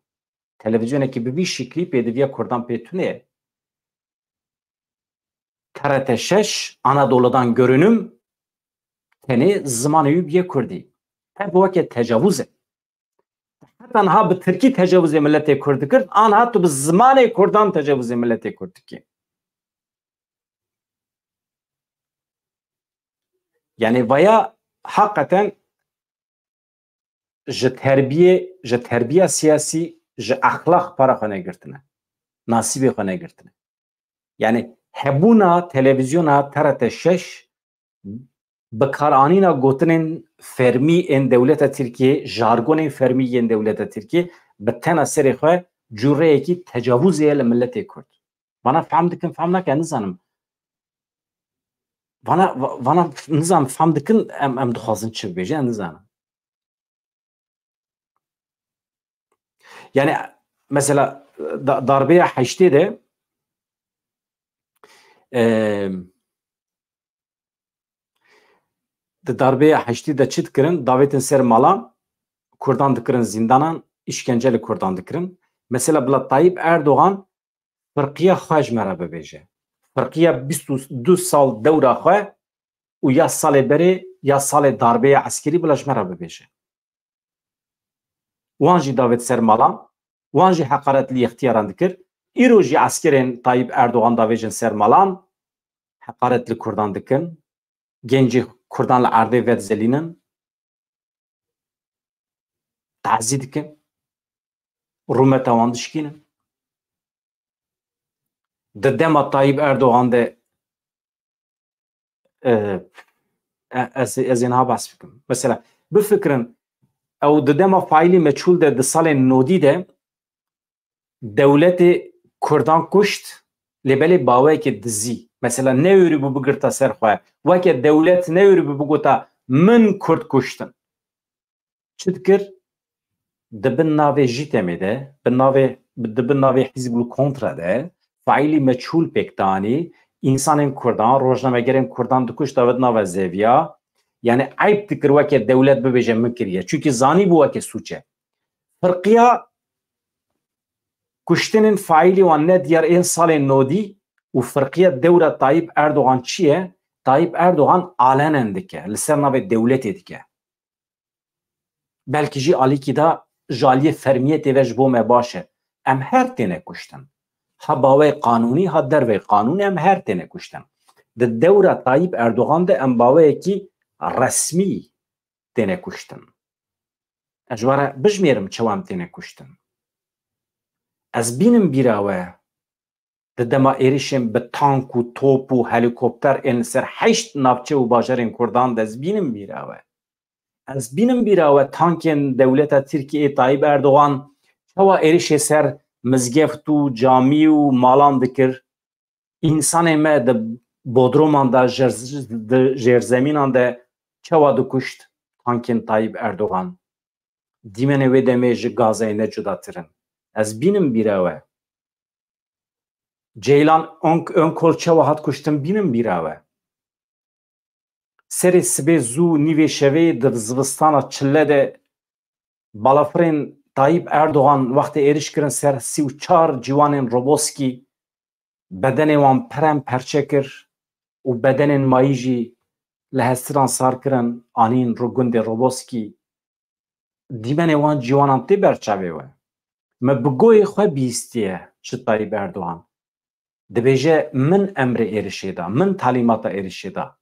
Televîzyonekî bi vî şeklî pêdiviya Kurdan pê tune ye. T R T şeş Anadolu'dan görünüm tenê zimanê wî bûye Kurdî. Ev weke tecavuz e. Heta niha bi Tirkî tecavuzê miletê Kurd dikir, aniha tu bi zimanê Kurdan tecavuzê miletê Kurd dikî. Yani vaya heqeten ji terbiyê, ji terbiya siyasî, ji exlaq para xwe negirtine. Nasîbê xwe negirtine. Yani hebûna televîzyona T R T şeş, bikaranîna gotinên fermî ên dewleta Tirkiyê, jargonên fermî yên dewleta Tirkiyê bi tena serê xwe cûreyekî tecavuzê ye li miletê Kurd. Vana fehm dikin, fehm nakin, nizanim. Vana, va-, vana nizanim fehm dikin, em, em dixwazin çi bibêjin, em nizanim. Yani mesela da-, darbeya heştê de, e, di darbeya heştê de çi dikirin? Davêtin ser malan, Kurdan dikirin zîndanan, îşkence li Kurdan dikirin. Mesela bila Tayyip Erdogan firqiya xwe ji me re bibêje. Firqiya bîst û du sal dewra xwe û ya salê berê ya salê darbeya eskerî bila ji me re bibêje. Wan jî davêt ser malan, wan jî heqaret li yextiyaran dikir. Îro jî eskerên Tayyip Erdogan davêjin ser malan, heqaret li Kurdan dikin, gencê Kurdan li erdê vedizelînin, tazî dikin, rûmeta wan dişkînin. Di dema Tayyip Erdogan de, e, e, ez, ez ê niha behs bikim. Mesela, bifikirin, ew di dema faîlî meçhûl de di salên nodî de dewletê Kurdan kuşt, lê belê baweyekê dizî. Mesela, newêrîbû bigirta ser xwe. Weke dewlet newêrîbû bigota, "Min Kurd kuştin." Çi dikir? Di bin navê JÎTEMê de, bi navê, di bin navê Hizbul Kontra de, faîlî meçhûl pêk danî, însanên Kurdan, rojnamegerên Kurdan dikuşt, davêt nava zeviya. Yani eyb dikir weke dewlet bibêje, "Min kiriye." Çunkî zanîbû weke sûç e. Firqiya kuştinên faîlî wan ne diyar ên salên nodî û firqiya dewra Tayyip Erdogan çi ye? Tayyip Erdogan alenen dike, li ser navê dewletê dike. Belkî jî alîkî da ji aliyê fermiyetê ve ji bo me baş e. Em her têne kuştin. Ha bawê qanûnî, ha dervey qanûnê em her têne kuştin. Di dewra Tayyip Erdogan de em baweyekî resmî têne kuştin. Ez ji we re bijmêrim çawa em têne kuştin. Ez bînim bîra we di dema êrişên bi tank û top û helîkopter ên li ser heşt navçe û bajarên Kurdan de, ez bînim bîra we. Ez bînim bîra we tankên dewleta Tirkiyê, Tayyip Erdogan, çawa êrişê ser mizgeft û camî û malan dikir. Însanê me di bodroman de, jer-, di jêrzemînan de çawa dikuşt tankên Tayyip Erdogan. Dîmenê wê demê ji Gazayê ne cudatir in. Ez bînim bîra we. Ceylan Ön-, Önkol çawa hat kuştin, bînim bîra we. Serê sibê zû nîvê şevê di zivistana çile de balafirên Tayyip Erdogan wextê êriş kirin ser sî û çar ciwanên Roboskî, bedenê wan perem perçe kir û bedenên mayî jî li hestiran sar kirin, anîn ro gundê Roboskî. Dîmenê wan ciwanan tê ber çavê we. Me bi goyê xwe bihîstiye ji Tayyip Erdogan. Dibêje, "Min emrê êrişê da, min talîmata êrişê da."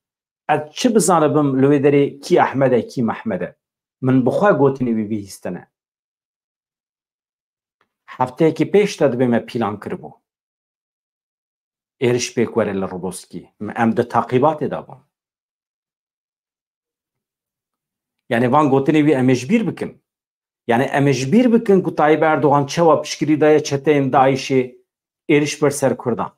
Ez çi bizanibim li wê derê kî Ehmed e, kî Mehmed e? Min bi xwe gotinê wî bihîstine. Hefteyekî pêş de dibê me pîlan kiribû êriş pêk were li Roboskî. Em di taqîbatê de bûn. Yani van gotinê wî em ê ji bîr bikin. Yani em ê ji bîr bikin ku Tayyip Erdogan çawa piştgirî daye çeteyên DAIŞê êriş ber ser Kurdan.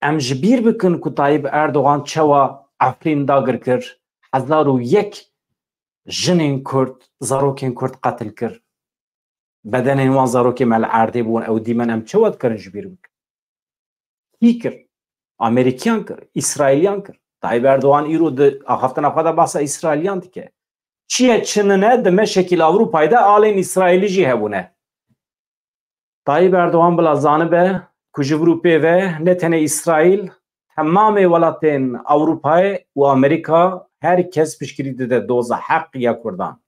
Em ji bîr bikin ku Tayyip Erdogan çawa Efrîn dagir kir, hezar û yek jinên Kurd, zarokên Kurd qetil kir. Bedenên wan zarokê me li erdê bûn, ew dîmen em çawa dikarin ji bîr bikin? Kî kir? Amerîkiyan kir, Îsraîliyan kir. Tayyip Erdogan îro di axaftina xwe de behsa Îsraîliyan dike. Çi ye çi nine, di meşekî li Ewropayê de alên Îsraîlî jî hebûne. Tayyip Erdogan bila zanibe ku ji vir û pê ve ne tenê Îsraîl, temamê welatên Ewropayê û Amerîka her kes piştgirî dide doza heq ya Kurdan.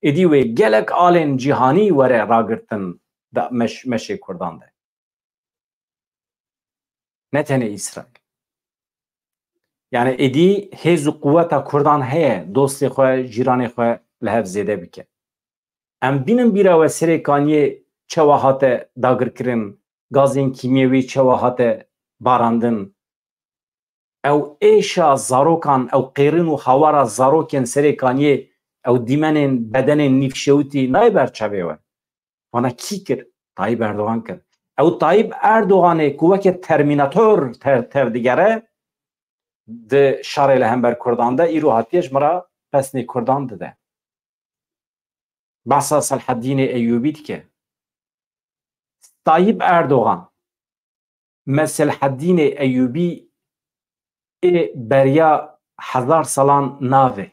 Êdî wê gelek alên cîhanî were ragirtin da meş-, meşê Kurdan de. Ne tenê Îsraîl. Yani êdî hêz û quweta Kurdan heye dostê xwe, cîranê xwe li hev zêde bike. Em bînin bîra we Serê Kaniyê çawa hate dagirkirin, gazên kîmyewî çawa hate barandin. Ew êşa zarokan, ew qêrin û hawara zarokên Serê Kaniyê, ew dîmenên bedenên nîvşewitî nayê ber çavê we. Vana kî kir? Tayyip Erdogan kir. Ew Tayyip Erdoganê ku weke termînator ter-, tevdigere di şerê li hember Kurdan de, îro hatiye ji min re pesnê Kurdan dide. Behsa Selhedînê Eyûbî dike. Tayyip Erdogan me Selahaddînê Eyûbî ê beriya hezar salan navê.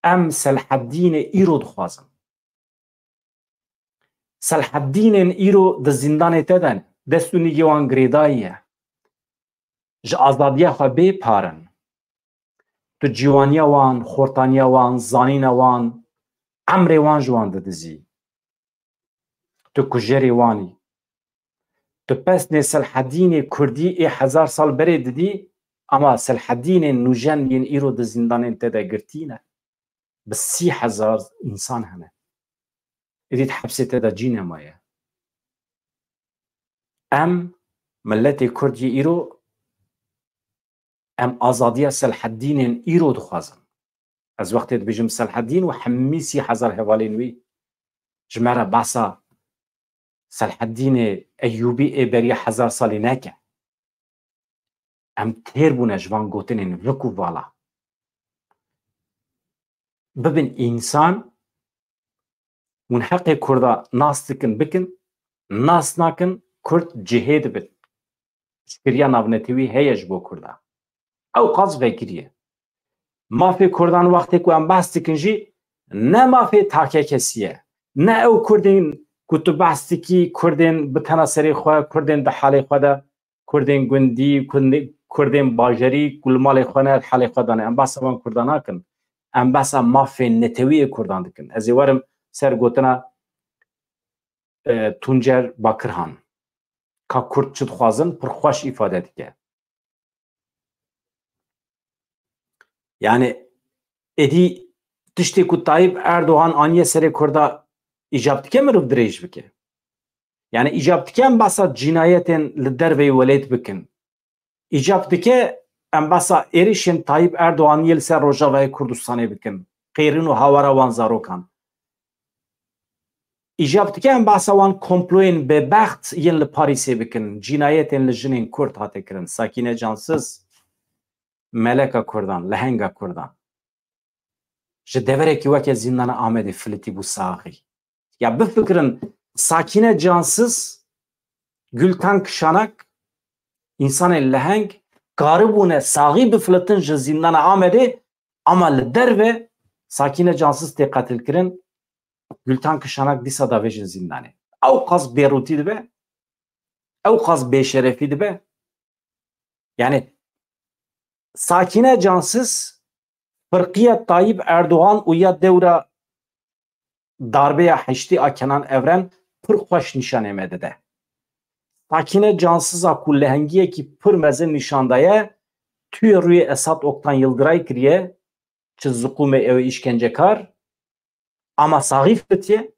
Em Selahaddînê îro dixwazin. Selahaddînên îro di zîndanê te de ne. Dest û nîgê wan girêdayî ye. Ji azadiya xwe bê par in. Tu ciwaniya wan, xortaniya wan, zanîna wan, emrê wan ji wan didizî. Tu kujerê wan î. Tu pesnê Selhedînê Kurdî ê hezar sal berê didî, ama Selhedînên nûjen yên îro di zîndanên te de girtî ne. Bi sî hezar însan hene. Êdî di hepsê te de cî nemaye. Em, miletê Kurd yê îro, em azadiya Selhedînên îro dixwazin. Ez wextê dibêjim Selhedîn û hemî sî hezar hevalên wî ji me re behsa Selhedînê Eyûbî ê beriya hezar salî neke. Em têr bûne ji van gotinên vik û vala. Bibin însan, hûn heqê Kurda nas dikin bikin, nas nakin, Kurd cihê dibin. Piştgiriya navnetewî heye ji bo Kurda. Ew qas vekiriye. Mafê Kurdan wextê ku em behs dikin jî ne mafê take kesî ye. Ne ew Kurdên ku tu behs dikî, Kurdên bi tena serê xwe, Kurdên di halê xwe de, Kurdên gundî, Kurdê-, Kurdên bajarî ku li malê xwe ne, di halê xwe de ne. Em behsa van Kurdan nakin. Em behsa mafên netewî yê Kurdan dikin. Ez ê werim ser gotina, e, Tuncer Bakirhan. Ka Kurd çi dixwazin, pir xweş îfade dike. Yani, êdî tiştê ku Tayyip Erdogan aniye serê Kurda îcab dike mirov dirêj bike. Yani, îcab dike em behsa cinayetên li derveyî welêt bikin. Îcab dike em behsa êrişên Tayyip Erdogan yê li ser Rojavayê Kurdistanê bikin. Qêrin û hawara wan zarokan. Îcab dike em behsa wan komployên bêbext yên li Parîsê bikin, cînayetên li jinên Kurd hate kirin. Sakîne Cansiz, meleka Kurdan, lehenga Kurdan, ji deverekî weke zîndana Amedê filitî bû saxî. Ya bifikirin, Sakîne Cansiz, Gültan Kişanak, însanên leheng karibûne saxî bifilitin ji zîndana Amedê, ama li derve Sakîne Cansiz tê qetilkirin, Gültan Kişanak dîsa davêjin zîndanê. Ew qas bêrûtî dibe, ew qas bêşerefî dibe. Yani, Sakîne Cansiz, firqiya Tayyip Erdogan û ya dewra darbeya heştê a Kenan Evren pir xweş nîşanê me dide. Sakîne Cansiza ku lehengiyekî pir mezin nîşan daye, tûyê rûyê Esat Oktan Yildiray kiriye, çi ziqûmê ew ê îşkencekar, ama saxî fitiye,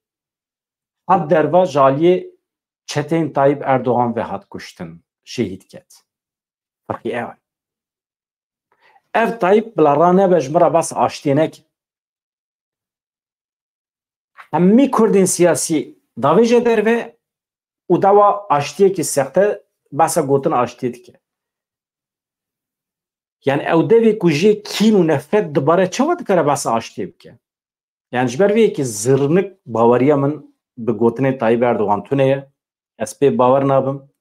hat derva ji aliyê çeteyên Tayyip Erdogan ve hat kuştin, şehîd ket. Firqî ew e. Ev Tayyip bila ranebe ji min re behsa aştiyê neke. Hemî Kurdên siyasî davêje derve û dawa aştiyekî sexte behsa gotina aştiyê dike. Yani ew devê ku jê kîn û nefret dibare çawa dikare behsa aştiyê bike? Yani ji ber vê yekê zirnik baweriya min bi gotinên Tayyip Erdogan tune ye. Ez pê bawer nabim.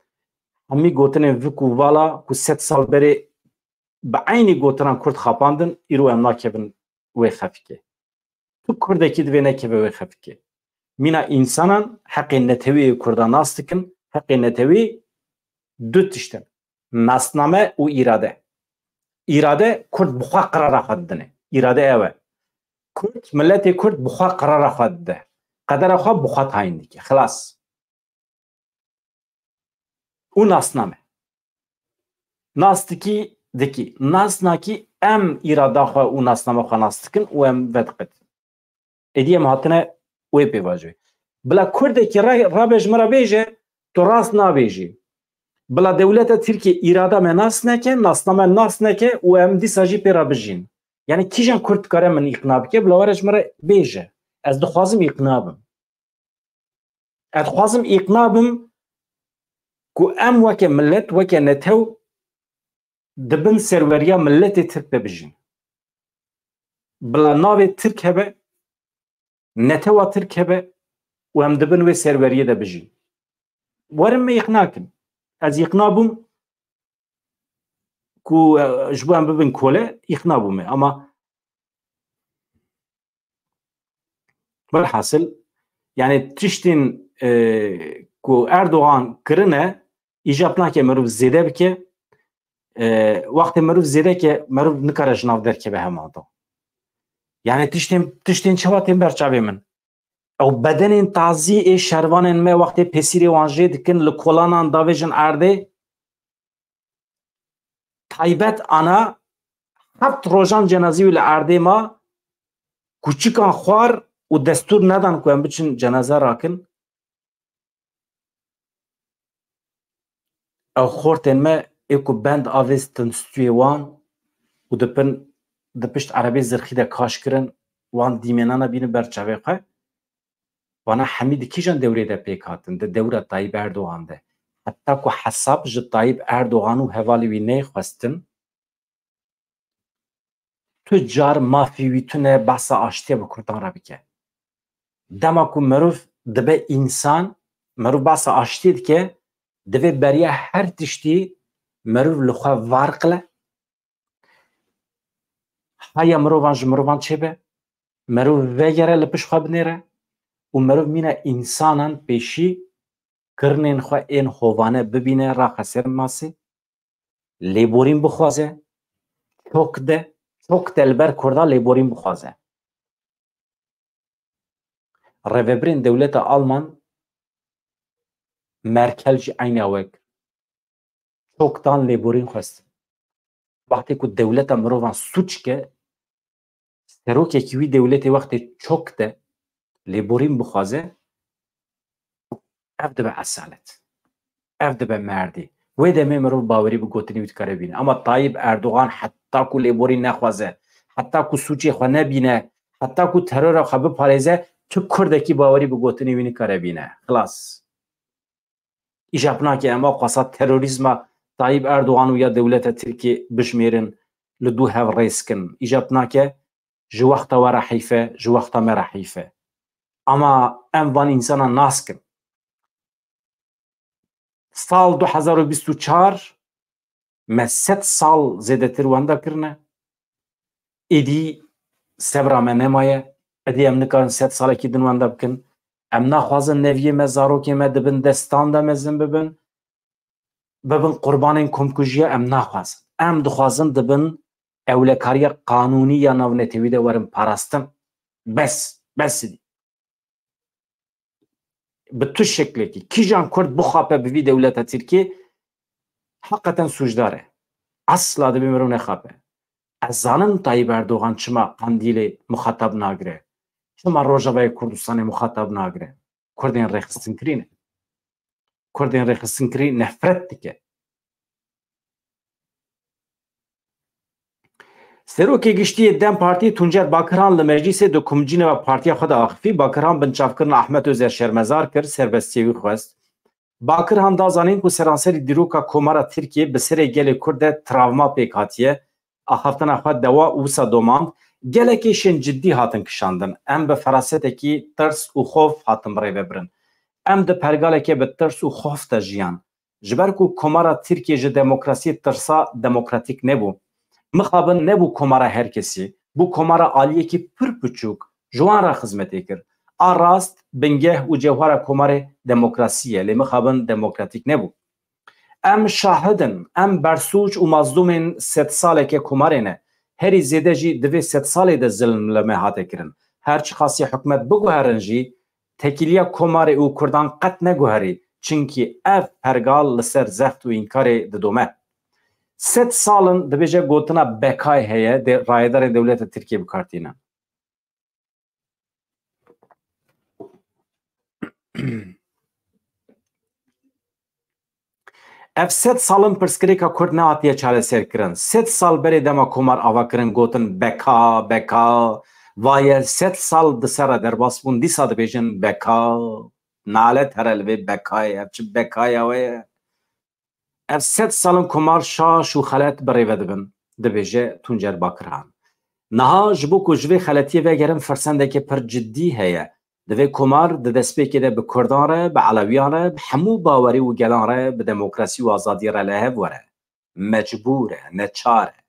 Hemî gotinên vik û vala ku sed sal berê bi eynî gotinan Kurd xapandin, îro em nakevin wê xefikê. Tu Kurdekî divê nekeve wê xefikê. Mîna însanan heqê netewî yê Kurda nas dikin, heqê netewî du tişt in. Nasname û îrade. Îrade, Kurd bi xwe qirara xwe didine. Îrade ew e. Kurd, miletê Kurd bi xwe qirara xwe dide. Qedera xwe bi xwe tayîn dike. Xilas. Û nasname. Nas dikî, dikî. Nas nakî, em îrada xwe û nasname xwe nas dikin û em vediqetin. Êdî em hatine wê pêvajoyê. Bila Kurdekî re-, rabe ji min re bêje, tu rast nabêjî. Bila dewleta Tirkiye îrada me nas neke, nasname nas neke û em dîsa jî pê re bijîn. Yani kîjan Kurd dikare min îqna bike, bila were ji min re bêje. Ez dixwazim îqna bim. Ez dixwazim îqna bim ku em weke milet, weke netew di bin serweriya miletê Tirk de bijîn. Bila navê Tirk hebe, netewa Tirk hebe û em di bin wê serweriyê de bijîn. Werin me îqna kin. Ez îqna bûm ku, e, ji bo em bibin kole, îqna bûme. Ama welhasil, yani tiştên, e, ku Erdogan kirine, îcab nake mirov zêde bike. E, wextê mirov zêde ke, mirov nikare ji nav derkeve hema da. Yani tiştên, tiştên çawa tên ber çavê min? Ew bedenên tazî ê şervanên me wextê pêsîrê wan jê dikin, li kolanan davêjin erdê. Taybet ana heft rojan cenazî wî li erdê ma, kuçikan xwar û destûr nedan ku em biçin cenaze rakin. Ew xortên me ê ku bend avêstin stûyê wan û di pin, di pişt erebê zirxî de kaş kirin, wan dîmênana bînin ber çavê xwe. Vana hemî di kîjan dewrê de pêk hatin? Di dewra Tayyip Erdogan de. Heta ku hesab ji Tayyip Erdogan û hevalê wî neyê xwestin, tu car mafê wî tune behsa aştiyê bi Kurdan re bike. Dema ku meriv dibe însan, meriv behsa aştiyê dike, divê beriya her tiştî meriv li xwe varqile. Haya mirovan ji mirovan çêbe, meriv vegere li pişt xwe binêre û meriv mîna însanan pêşî kirinên xwe ên hovane bibîne, raxe ser masê, lêborîn bixwaze, çok de, çok de li ber Kurda lêborîn bixwaze. Rêvebirên dewleta Alman, Merkel jî eyna wek çok dan lêborîn xwestin. Wextê ku dewleta mirovan sûc ke, serokekî wî dewletê wextê çok de lêborîn bixwaze, ev dibe esalet. Ev dibe merdî. Wê demê mirov bawerî bi gotinê wî dikare bîne. Ama Tayyip Erdogan heta ku lêborîn nexwaze, heta ku sûcê xwe nebîne, heta ku terora xwe biparêze, tu Kurdekî bawerî bi gotinê wî nikare bîne. Xilas. Îjab nake em a qasa terorîzma Tayyip Erdogan û ya dewleta Tirkiyê bijmêrin, li dû hev rêz kin. Îjab nake ji wexta we re heyf e, ji wexta me re heyf e. Ama em van însanan nas kin. Sal du hezar û bîst û çar me sed sal zêdetir wenda kirine. Êdî sebra me nemaye. Êdî em nikarin sed salekî din wenda bikin. Em naxwazin neviyê me, zarokê me di bin destan de mezin bibin, bibin qurbanên komkujiya, em naxwazin. Em dixwazin di bin ewlekariya qanûnî ya navnetewî de werin parastin. Bes, bes êdî. Bi tu şeklekî, kîjan Kurd bixape bi vî dewleta Tirkiyê, heqeten sûcdar e. Esla divê mirov nexape. Ez zanim Tayyip Erdogan çima Qandîlê muxatab nagire, çima Rojavayê Kurdistanê muxatab nagire. Kurdên rêxistinkirî ne. Kurdên rêxistinkirî nefret dike. Serokê Giştî yê DEM Partî Tuncer Bakirhan li meclîsê di kumcînê ve partiya xwe de axifî. Bakirhan binçavkirina Ahmet Özer şermezar kir, serbestiyê wî xwest. Bakirhan da zanîn ku seranserî dîroka Komara Tirkiyê bi serê gelê Kurd de travma pêk hatiye. Axaftina xwe dewa û wisa domand. Gelek êşên ciddî hatin kişandin. Em bi ferasetekî tirs û xof hatin birêvebirin. Em di pergaleke bi tirs û xof de jiyan. Ji ber ku Komara Tirkiyê ji demokrasiyê tirsa demokratîk nebû. Mixabin nebû komara her kesî, bû komara aliyekî pir piçûk, ji wan re xizmetê kir. A rast, bingeh û cewhera komarê demokrasî ye, lê mixabin demokratîk nebû. Em şahid in, em bersûc û mazlûmên sedsaleke komarê ne. Herî zêde jî di vê sedsalê de zilm li me hate kirin. Her çiqasî hikûmet biguherin jî, tekîliya komarê û kurdan qet neguherî, çimkî ev pergal li ser zeft û înkarê didome. Sed sal in dibêje gotina bekayê heye, dê rayedarên dewleta Tirkiyê bi kar tînin. Ev sed sal in pirsgirêka Kurd nehatiye çareserkirin. Sed sal berê dema Komar ava kirin, gotin beka, beka. Vaye sed sal di ser re derbas bûn, dîsa dibêjin beka. Nalet here li vê bekayê. Ev çi bekaya we ye? Ev sed sal in Komar şaş û xelet bi rêve dibin, dibêje Tuncer Bakirhan. Niha ji bo ku ji vê xeletiyê vegerin, firsendeke pir cidî heye. Divê komar di destpêkê de bi Kurdan re, bi Elewiyan re, bi hemû bawerî û gelan re, bi demokrasî û azadî re li hev were. Mecbûr e, neçar e.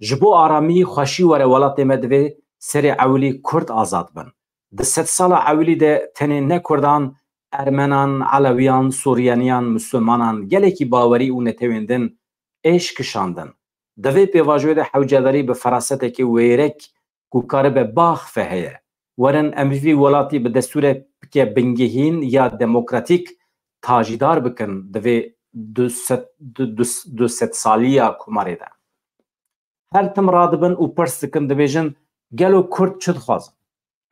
Ji bo aramî, xweşî were welatê me, divê serê ewilî Kurd azad bin. Di sedsala ewilî de tenê ne Kurdan, Ermenan, Elewiyan, Suryaniyan, Mislimanan, gelekî bawerî û netewên din êş kişandin. Di vê pêvajoyê de hewcedarî bi ferasetekî wêrek ku karibe biaxife heye. Werin em vî welatî bi destûreke bingehîn ya demokratîk tajîdar bikin di vê du sed, du, du, du sed saliya komarê de. Her tim radibin û pirs dikin, dibêjin, gelo Kurd çi dixwazin?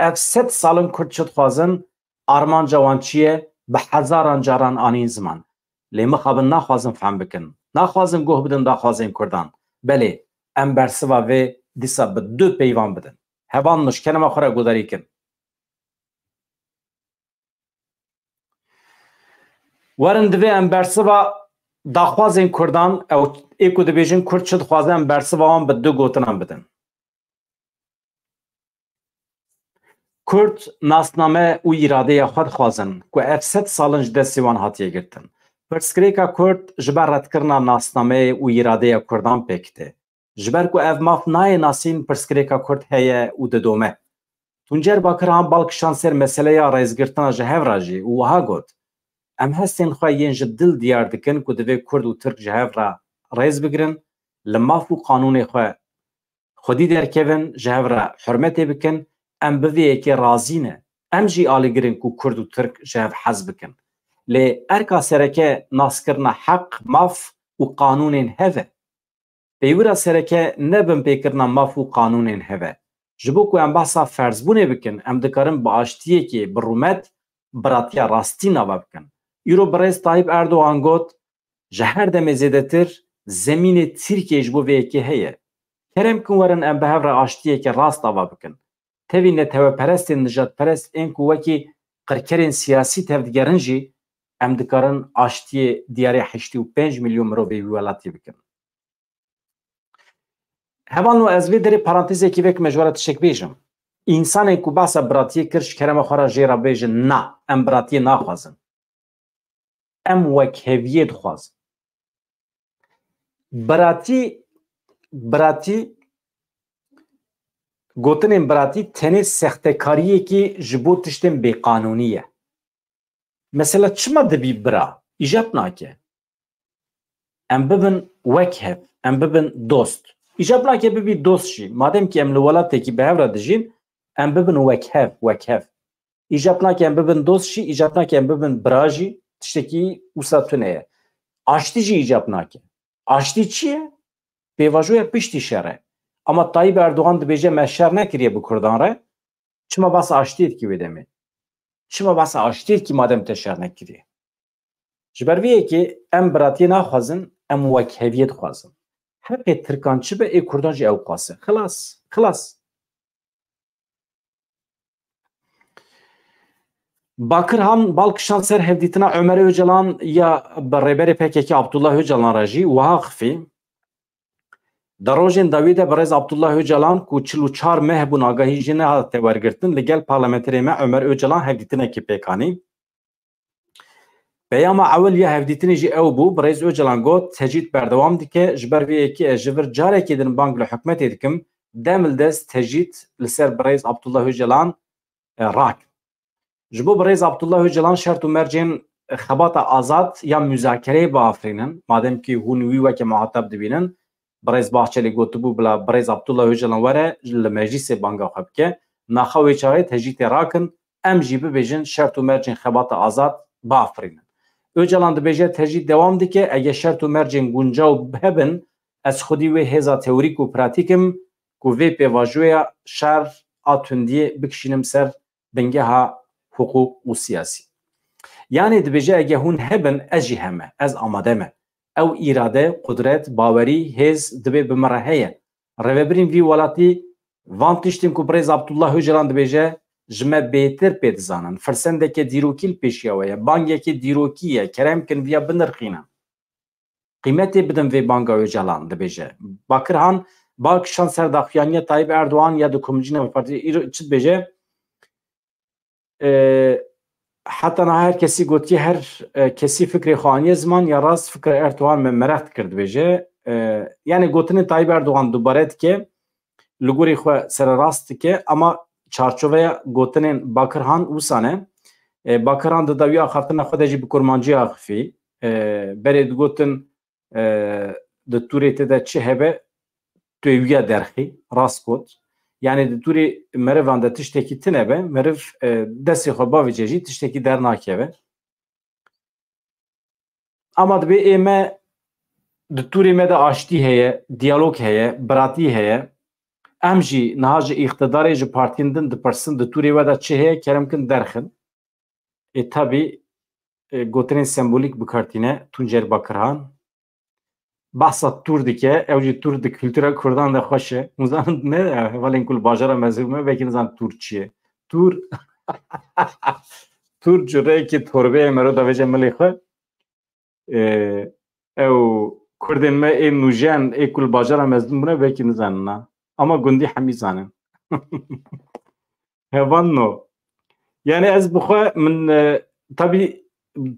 Ev sed sal in Kurd çi dixwazin? Armanca wan çi ye? Bi hezaran caran anîn ziman. Lê mixabin naxwazin fehm bikin. Naxwazin guh bidin daxwazên Kurdan. Belê, em bersiva vê dîsa bi du peyvan bidin. Heval min, ji kerema xwe re guhdarî kin. Werin, divê em bersiva daxwazên Kurdan, ew ê ku dibêjin Kurd çi dixwaze, em bersiva wan bi du gotinan bidin. Kurd nasname û îradeya xwe dixwazin ku ev sed sal in ji destê wan hatiye girtin. Pirsgirêka Kurd ji ber redkirina nasnameyê û îradeya Kurdan pêk tê. Ji ber ku ev maf nayê nasîn, pirsgirêka Kurd heye û didome. Tuncer Bakirhan bal kişand ser meseleya rêzgirtina ji hev re jî û wiha got, em hestên xwe yên ji dil diyar dikin ku divê Kurd û Tirk ji hev re rêz bigirin, li maf û qanûnê xwe xwedî derkevin, ji hev re hurmetê bikin, em bi vê yekê razî ne. Em jî alîgir in ku Kurd û Tirk ji hev hez bikin. Lê erka sereke naskirina heq, maf û qanûnên hev e. Peywira sereke ne binpêkirina maf û qanûnên hev e. Ji bo ku em behsa ferzbûnê bikin, em dikarin bi aştiyekê bi rûmet biratiya rastî nava bikin. Îro birêz Tayyip Erdogan got, ji her demê zêdetir zemînê Tirkiyeyê ji bo vê yekê heye. Kerem kin, werin em bi hev re aştiyeke rast ava bikin. Tevî neteweperestên nijadperest ên ku wekî qirkerên siyasî tevdigerin jî, em dikarin aştiyê diyarê heştê û pênc milyon mirovê wî welatî bikin. Hevalno, ez vê derê parantezekî vekim, ji we re tiştek bêjim. Însanên ku behsa biratiyê kir, ji kerema xwe re jê re bêjin, na, em biratiyê naxwazin. Em wekheviyê dixwazin. Biratî, biratî, gotinên biratî tenê sextekariyekî ji bo tiştên bêqanûnî ye. Mesela çima dibî bira? Îcab nake. Em bibin wek hev, em bibin dost. Îcab nake bibî dost jî. Madem ki em li welatekî bi hev re dijîn, em bibin wek hev, wek hev. Îcab nake em bibin dost jî, îcab nake em bibin bira jî, tiştekî wisa tune ye. Aştî jî îcab nake. Aştî çi ye? Pêvajoya piştî şer e. Ama Tayyip Erdogan dibêje me şer nekiriye bi Kurdan re. Çima behsa aştiyê dikî wê demê? Çima behsa aştiyê dikî madem te şer nekiriye? Ji ber vê yekê em biratiyê naxwazin, em wekheviyê dixwazin. Heqê Tirkan çi be, ê Kurdan jî ew qas e. Xilas, xilas. Bakirhan bal kişand ser hevdîtina Ömer Öcalan ya bi rêberê P K K Abdullah Öcalan re jî wiha xifî. Di rojên dawî de birêz Abdullah Öcalan ku çil û çar meh bûn agahî jê nehate wergirtin, li gel parlamenterê me Ömer Öcalan hevdîtinekê pêk anî. Peyama ewil ya hevdîtinê jî ew bû, birêz Öcalan got, tecrîd berdewam dike, ji ber vê yekê ez ji vir carekê din bang li hikûmetê dikim, dem li dest tecrîd li ser birêz Abdullah Öcalan, e, rak. Ji bo birêz Abdullah Öcalan şert û mercên xebata azad ya muzakereyê biafirînin, madem ki hûn wî weke muhatab dibînin, birêz Bahçelî gotibû bila birêz Abdullah Öcalan were li meclîsê banga xwe bike, naxa wê çaxê tecrîtê rakin, em jî bibêjin şert û mercên xebata azad biafirînin. Öcalan dibêje tecrîd dewam dike, eger şert û mercên guncaw hebin, ez xwedî wê hêza teorîk û pratîk im ku vê pêvajoya şer a tundiyê bikişînim ser bingeha hiqûq û siyasî. Yanî dibêje, eger hûn hebin, ez jî heme, ez amade me. Ew îrade, qudret, bawerî, hêz divê bi min re heye. Rêvebirên vî welatî van tiştên ku birêz Abdullah Öcalan dibêje, ji me bêtir pê dizanin. Firsendeke dîrokî li pêşiya we ye. Bangeke dîrokî ye. Kerem kin viya binirxînin. Qîmetê bidin vê banga Öcalan, dibêje. Bakirhan bal kişand ser daxuyaniya Tayyip Erdogan ya di Komcîna Partî îro çi dibêje? e, heta niha her kesî gotiye, her, e, kesî fikrê xwe aniye ziman, ya rast fikra Erdogan me meraq dikir dibêje. E, yani gotinên Tayyip Erdogan dubare dike, li gorî xwe sererast dike, ama çarçoveya gotinên Bakirhan wisa ne. E, Bakirhan di dawiya axaftina xwe de jî bi kurmancî axifî. E, berê digotin, e, di tûrê te de çi hebe, tu yê wiya derxî, rast got. Yani di tûrê merivan de tiştekî tune be, meriv, e, destê xwe bavêje jî tiştekî dernakeve. Ama dibê ê me, di tûrê me de aştî heye, diyalog heye, biratî heye. Em jî niha ji îqtidarê, ji partiyên din dipirsin, di tûrê we de çi heye, kerem kin derxin. Ê tabî, e, gotinên sembolîk bi kar tîne, Tuncer Bakirhan. Behsa tûr dike, ew jî tûr di kultura kurdan de xweş e. Hûn zanin ne, hevalên ku li bajara mezin bûne, belkî nizanin tûr çi ye. Tûr, tûr cureyekî torbeyê mero davêje milê xwe. E, ew kurdên me ê nûjen, ê ku li bajara mezin bûne, belkî nizanin na. Ama gundî hemî zanin. Hevalno. Yani ez bi xwe min, e, tabî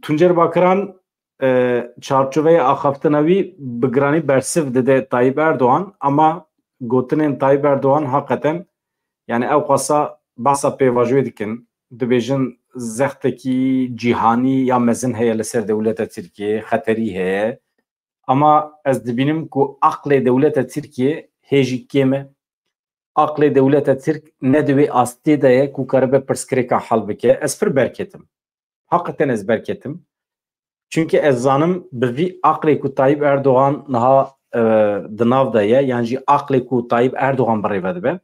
Tuncer Bakiran, e, çarçoveya axaftina wî bi giranî bersiv dide Tayyip Erdogan, ama gotinên Tayyip Erdogan heqeten, yani ew qasa behsa pêvajoyê dikin, dibêjin zextekî cîhanî ya mezin heye li ser dewleta Tirkiyê, xeterî heye. Ama ez dibînim ku aqlê dewleta Tirkiyê hê jî kêm e. Aqlê dewleta Tirk ne di wê astê de ye ku karibe pirsgirêkan hel bike. Ez pir berketim. Heqeten ez berketim. Çunke ez zanim bi vî aqlê ku Tayyip Erdogan niha, e, di nav de ye, yan jî aqlê ku Tayyip Erdogan bi rê ve dibe.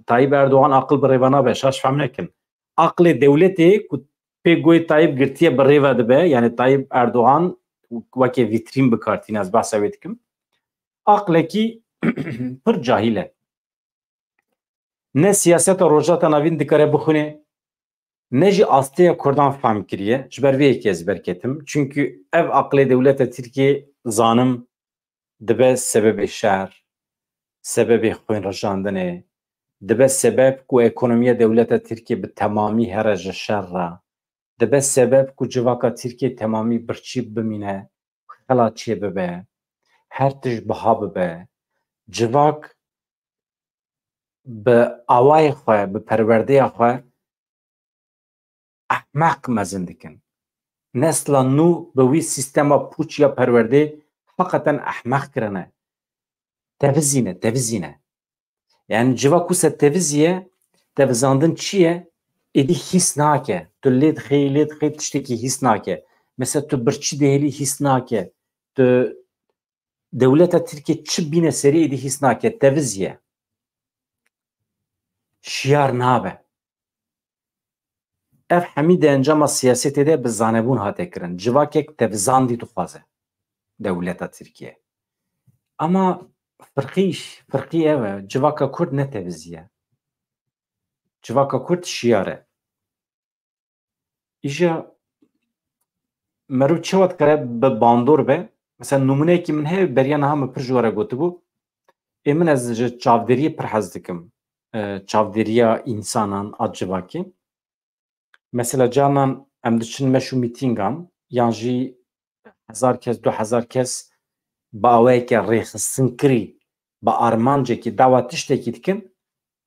Tayyip Erdogan aqil bi rê ve nabe, şaş fehm nekin. Aqlê dewletê ku pê guhê Tayyip girtiye bi rê ve dibe, yani Tayyip Erdogan weke vîtrîn bi kar tîne, ez behsa wê dikim. Aqlekî pir cahîl e. Ne siyaseta Rojhilata Navîn dikare bixwîne, ne jî asteya Kurdan fehm kiriye. Ji ber vê yekê ez berketim. Çunkî ev aqlê dewleta Tirkiyê zanim dibe sebebê şer, sebebê xwênrijandinê, dibe sebeb ku ekonomiya dewleta Tirkiyê bi temamî here ji şer re, dibe sebeb ku civaka Tirkiyê temamî birçî bimîne, xela çêbibe, her tişt biha bibe. Civak bi awayê xwe, bi perwerdeya xwe ehmeq mezin dikin. Nesla nû bi wî sîstema pûç ya perwerdê heqeten ehmeq kirine. Tevizîne, tevizîne. Yani civa ku se teviziye, tevizandin çi ye? Êdî hîs nake. Tu lê dixê, lê dixê, tiştekî hîs nake. Mesela tu birçî dihêlî, hîs nake. Tu dewleta Tirkiyê çi bîne serî, êdî hîs nake. Teviziye. Şiyar nabe. Ev hemî di encama siyasetê de bi zanebûn hate kirin. Civakek tevizandî dixwaze dewleta Tirkiye. Ama firqî, firqî ev e, civaka Kurd ne teviziye. Civaka Kurd şiyar e. Îja meriv çawa dikare bi bandor be? Mesela, nimûneyekî min heye, beriya niha min pir ji we re gotibû. Ê min, ez ji çavdêriyê pir hez dikim. E, çavdêriya însanan a civakê. Mesela, carnan em diçin meş û mîtîngan, yan jî hezar kes, du hezar kes bi awayeke rêxistinkirî, bi armancekî dawa tiştekî dikin,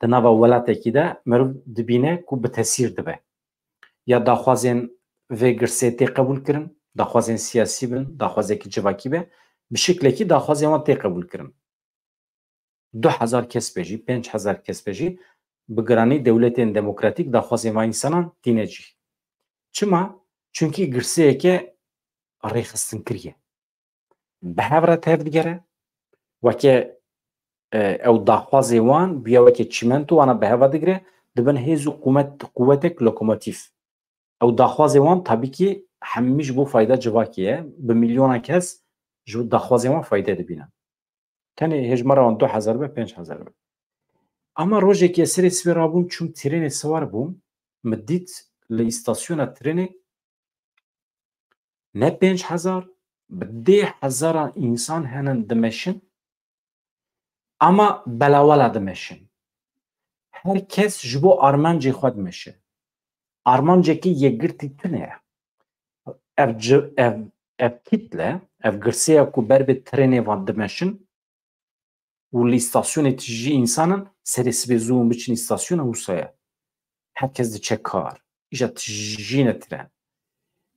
di nava welatekî de meriv dibîne ku bi tesîr dibe. Ya daxwazên vê girsê tê qebûl kirin, daxwazên siyasî bin, daxwazekî civakî be, bi şiklekî daxwazên wan tê qebûl kirin. Du hezar kes be jî, pênc hezar kes be jî, bi giranî dewletên demokratîk daxwazên van însanan tîne cî. Çima? Çunkî girseyeke rêxistinkirî ye. Bi hev re tev digere, weke, e, ew daxwazê wan bûye weke çîmento, wana bi heva digire, dibin hêz û qumet-, quwetek lokomotîf. Ew daxwazê wan tabî kî hemî ji bo fayda civakê ye. Bi milyonan kes ji bo daxwazê wan fayde dibîne. Tenê hejmara wan du hezar be, pênc hezar be. Ama rojekê serê sibê rabûm, çûm trênê siwar bûm, min dît li îstasyona trênê ne pênc hezar, bi dê hezaran însan henin dimeşin, ama belawela dimeşin. Her kes ji bo armancê xwe dimeşe. armancekî yekgirtî tune ye. Ev ci-, ev, ev kîtle, ev girseya ku ber bi trênê van dimeşin û li îstasyonê tijî însan in, serê sibê zû hûn biçin îstasyona wisa ye. Her kes diçe kar. Îja tijî ne tren.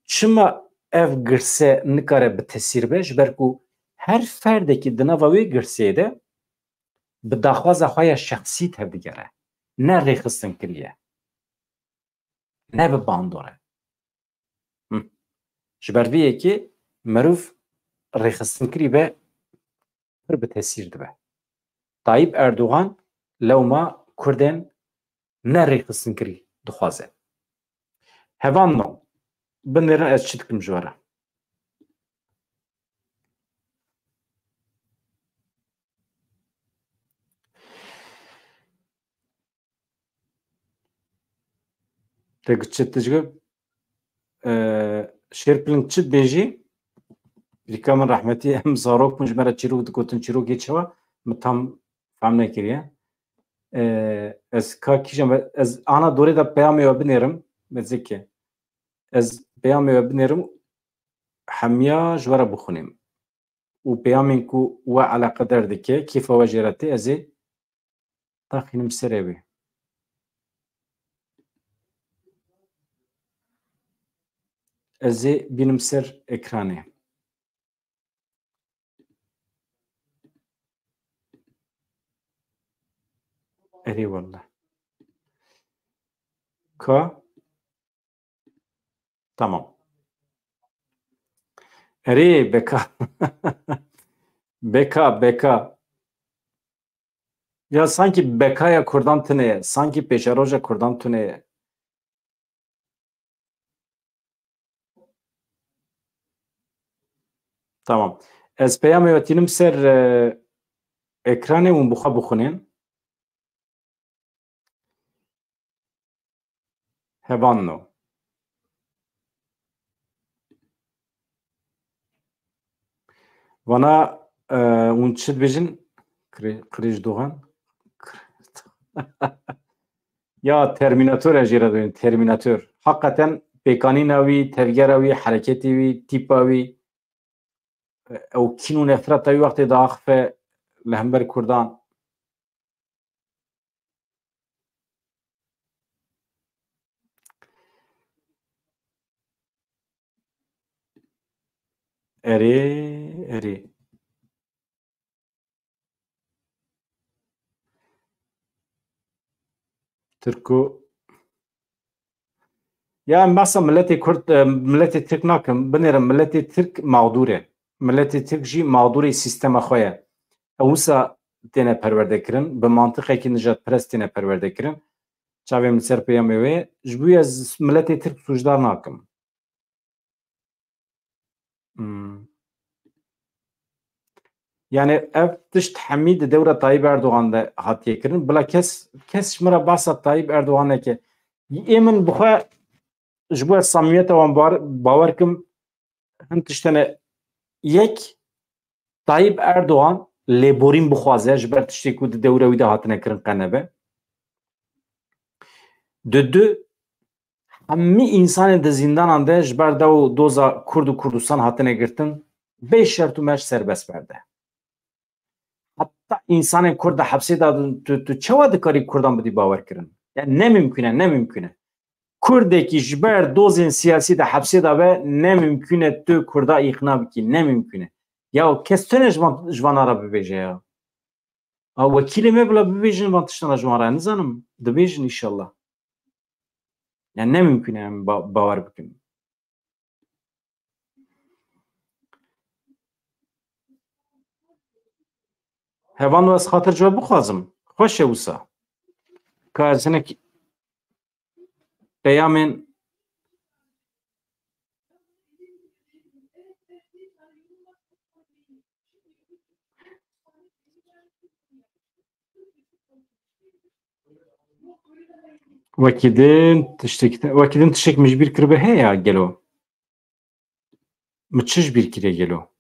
Çima ev girse nikare bi tesîr be? Ji ber ku her ferdekî di nava wê girseyê de bi daxwaza xwe ya şexsî tevdigere. Ne rêxistinkirî ye. Ne bi bandor e. Hı. Ji ber vê yekê mirov rêxistinkirî be pir bi tesîr dibe. Tayyip Erdogan lewma Kurdên ne rêxistinkirî dixwaze. Hevalno, binêrin ez çi dikim ji we re. Te çi tijgib? E, Şêrpiling çi dibêjî? Rîka min rehmetî em zarok bûn, ji me re çîrok digotin, çîrokê çi wa? Min tam fehm nekiriye. E, ez ka kîjan be-, ez ana dorê de peyamê we binêrim, mezeke. Ez peyamê we binêrim, hemiya ji we re bixwînim. Û peyamên ku we eleqedar dike, kêfa we jê re tê, ez ê taxînim serê wê. Ez ê bînim ser ekranê. Erê wallah. Ka Tamam. Erê, beka. Beka, beka. Ya sankî bekaya Kurdan tune ye. Sankî pêşeroja Kurdan tune ye. Tamam. Ez peyamê we tînim ser, e, ekranê û bi xwe bixwînin. Hevanno. Vana, e, hûn çi dibêjin? Kri-, Krîj Doğan. Ya Terminator e jê re dibên, Terminator. Hakikaten pêkanîna wî, tevgera wî, hereketê wî, tîpa wî, ew kîn û nefreta wî wextê diaxife li hember Kurdan. Erê, erê. Tirko. Ya em behsa miletê Kurd, e, miletê Tirk nakim, binêrim miletê Tirk mağdur e. Miletê Tirk jî mağdurê sîstema xwe ye. Ew wisa têne perwerde kirin, bi mantiqekî nijadperest têne perwerde kirin. Çavê min ser peyamê wê ye. Ji bo ez miletê Tirk sûcdar nakim. Hmm. Yani ev tişt hemî di dewra Tayyip Erdogan de hatiye kirin. Bila kes, kes ji min re behsa Tayyip Erdogan neke. Ê min bi xwe ji bo samimiyeta wan bar-, bawer kim, hin tişt hene. Yek, Tayyip Erdogan lêborîn bixwaze ji ber tiştê ku di dewra wî de hatine kirin qe nebe. Di du, hemî însanên di zîndanan de ji ber dew û doza Kurd û Kurdistan hatine girtin, bê şert û merc serbest berde. Heta însanên Kurd di hepsê de tu, tu çawa dikarî Kurdan bidî bawer kirin? Yani ne mimkun e, ne mimkun e. Kurdekî ji ber dozên siyasî di hepsê de be, ne mimkun e tu Kurda îqna bikî, ne mimkun e. Ya kes tune ji van, ji vana re bibêje ya. A wekîlê me bila bibêjin van tiştana ji wan re, nizanim, dibêjin înşallah. Yani ne mimkun e em ba-, bawer bikin. Hevan, ez xatir ji we bixwazim. Xweş e wisa. Ka ez hinek peyamên Wekî din tiştek, wekî din tiştek min ji bîr kiribe heye ya gelo? Min çi ji bîr kiriye gelo?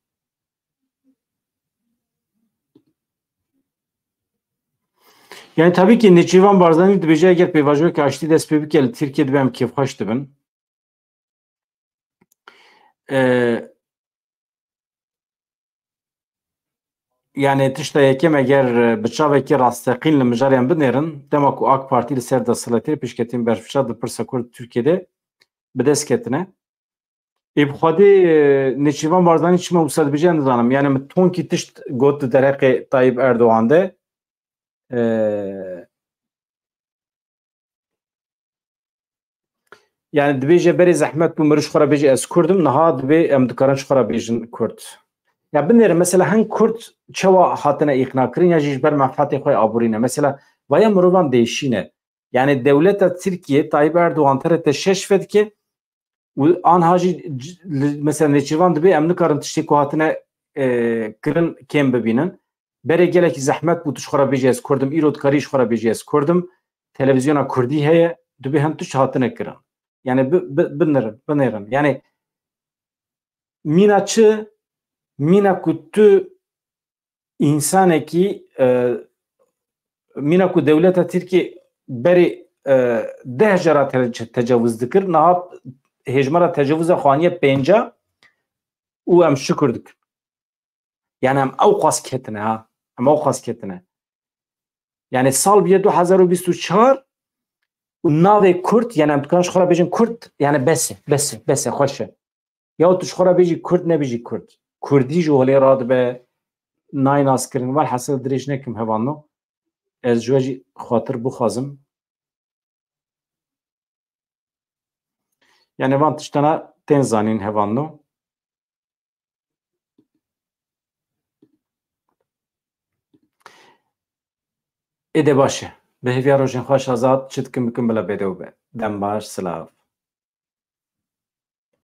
Yani tabii ki Nêçîrvan Barzanî dibêje eger pêvajoyeke aştî dest pê bike li Tirkiye dibe em kêfxweş dibin. Ee, yani tişta yekem eger e, bi çavekî rasteqîn li mijariyan binêrin, dema ku AK Partî li ser desthilatê pêşketîn berfişar di pirsa Kurd Tirkiye de bi dest ketine. Ê bi xwedê e, Nêçîrvan Barzanî çima wisa dibêje nizanim. Yani min tonkî tişt got di derheqê Tayyip Erdogan de. E, yani dibêje berê zehmet bû mirî ji xwe re bêje ez Kurd im, niha dibê em dikarin ji xwe re bêjin Kurd. Ya binêrin mesela hin Kurd çawa hatine îqna kirin ya jî ji ber menfeetê xwe aborî ne. Mesela vaya mirovan değişîne. Yani dewleta Tirkiye Tayyip Erdogan T R T şeş vedike û anha jî c- li- mesela Nêçîrvan dibê em nikarin tiştê ku hatine e, kirin kêm bibînin. Berê gelekî zehmet bû tu ji xwe re bêjî ez Kurd im, îro dikarî ji xwe re bêjî ez Kurd im, televîzyona Kurdî heye, dibê hin tişt hatine kirin. Yani bi, bi, binêrin, binêrin. Yani mîna çi? Mîna ku tu însanekî e, mîna ku dewleta Tirkî berê e, deh cara te- tecawuz dikir, niha hêjmara tecawuza xwe aniye pênca û em şukur dikin. Yani em ew qas ketine ha. Em ew qas ketine. Yani sal bûye du hezar û bîst û çar û navê Kurd, yani em dikarin ji xwe re bêjin Kurd, yani bes e, bes e, bes e, xweş e. Ya tu ji xwe re bêjî Kurd, nebêjî Kurd. Kurdî ji holê radibe, nayê naskirin. Welhasil dirêj nekim hevalno. Ez ji we jî xatir bixwazim. Yani van tiştana tên zanîn hevalno. Êdî baş e. Bi hêviya rojên xweş Azad, çi dikim bikim bila bêdew be. Dem baş, silav.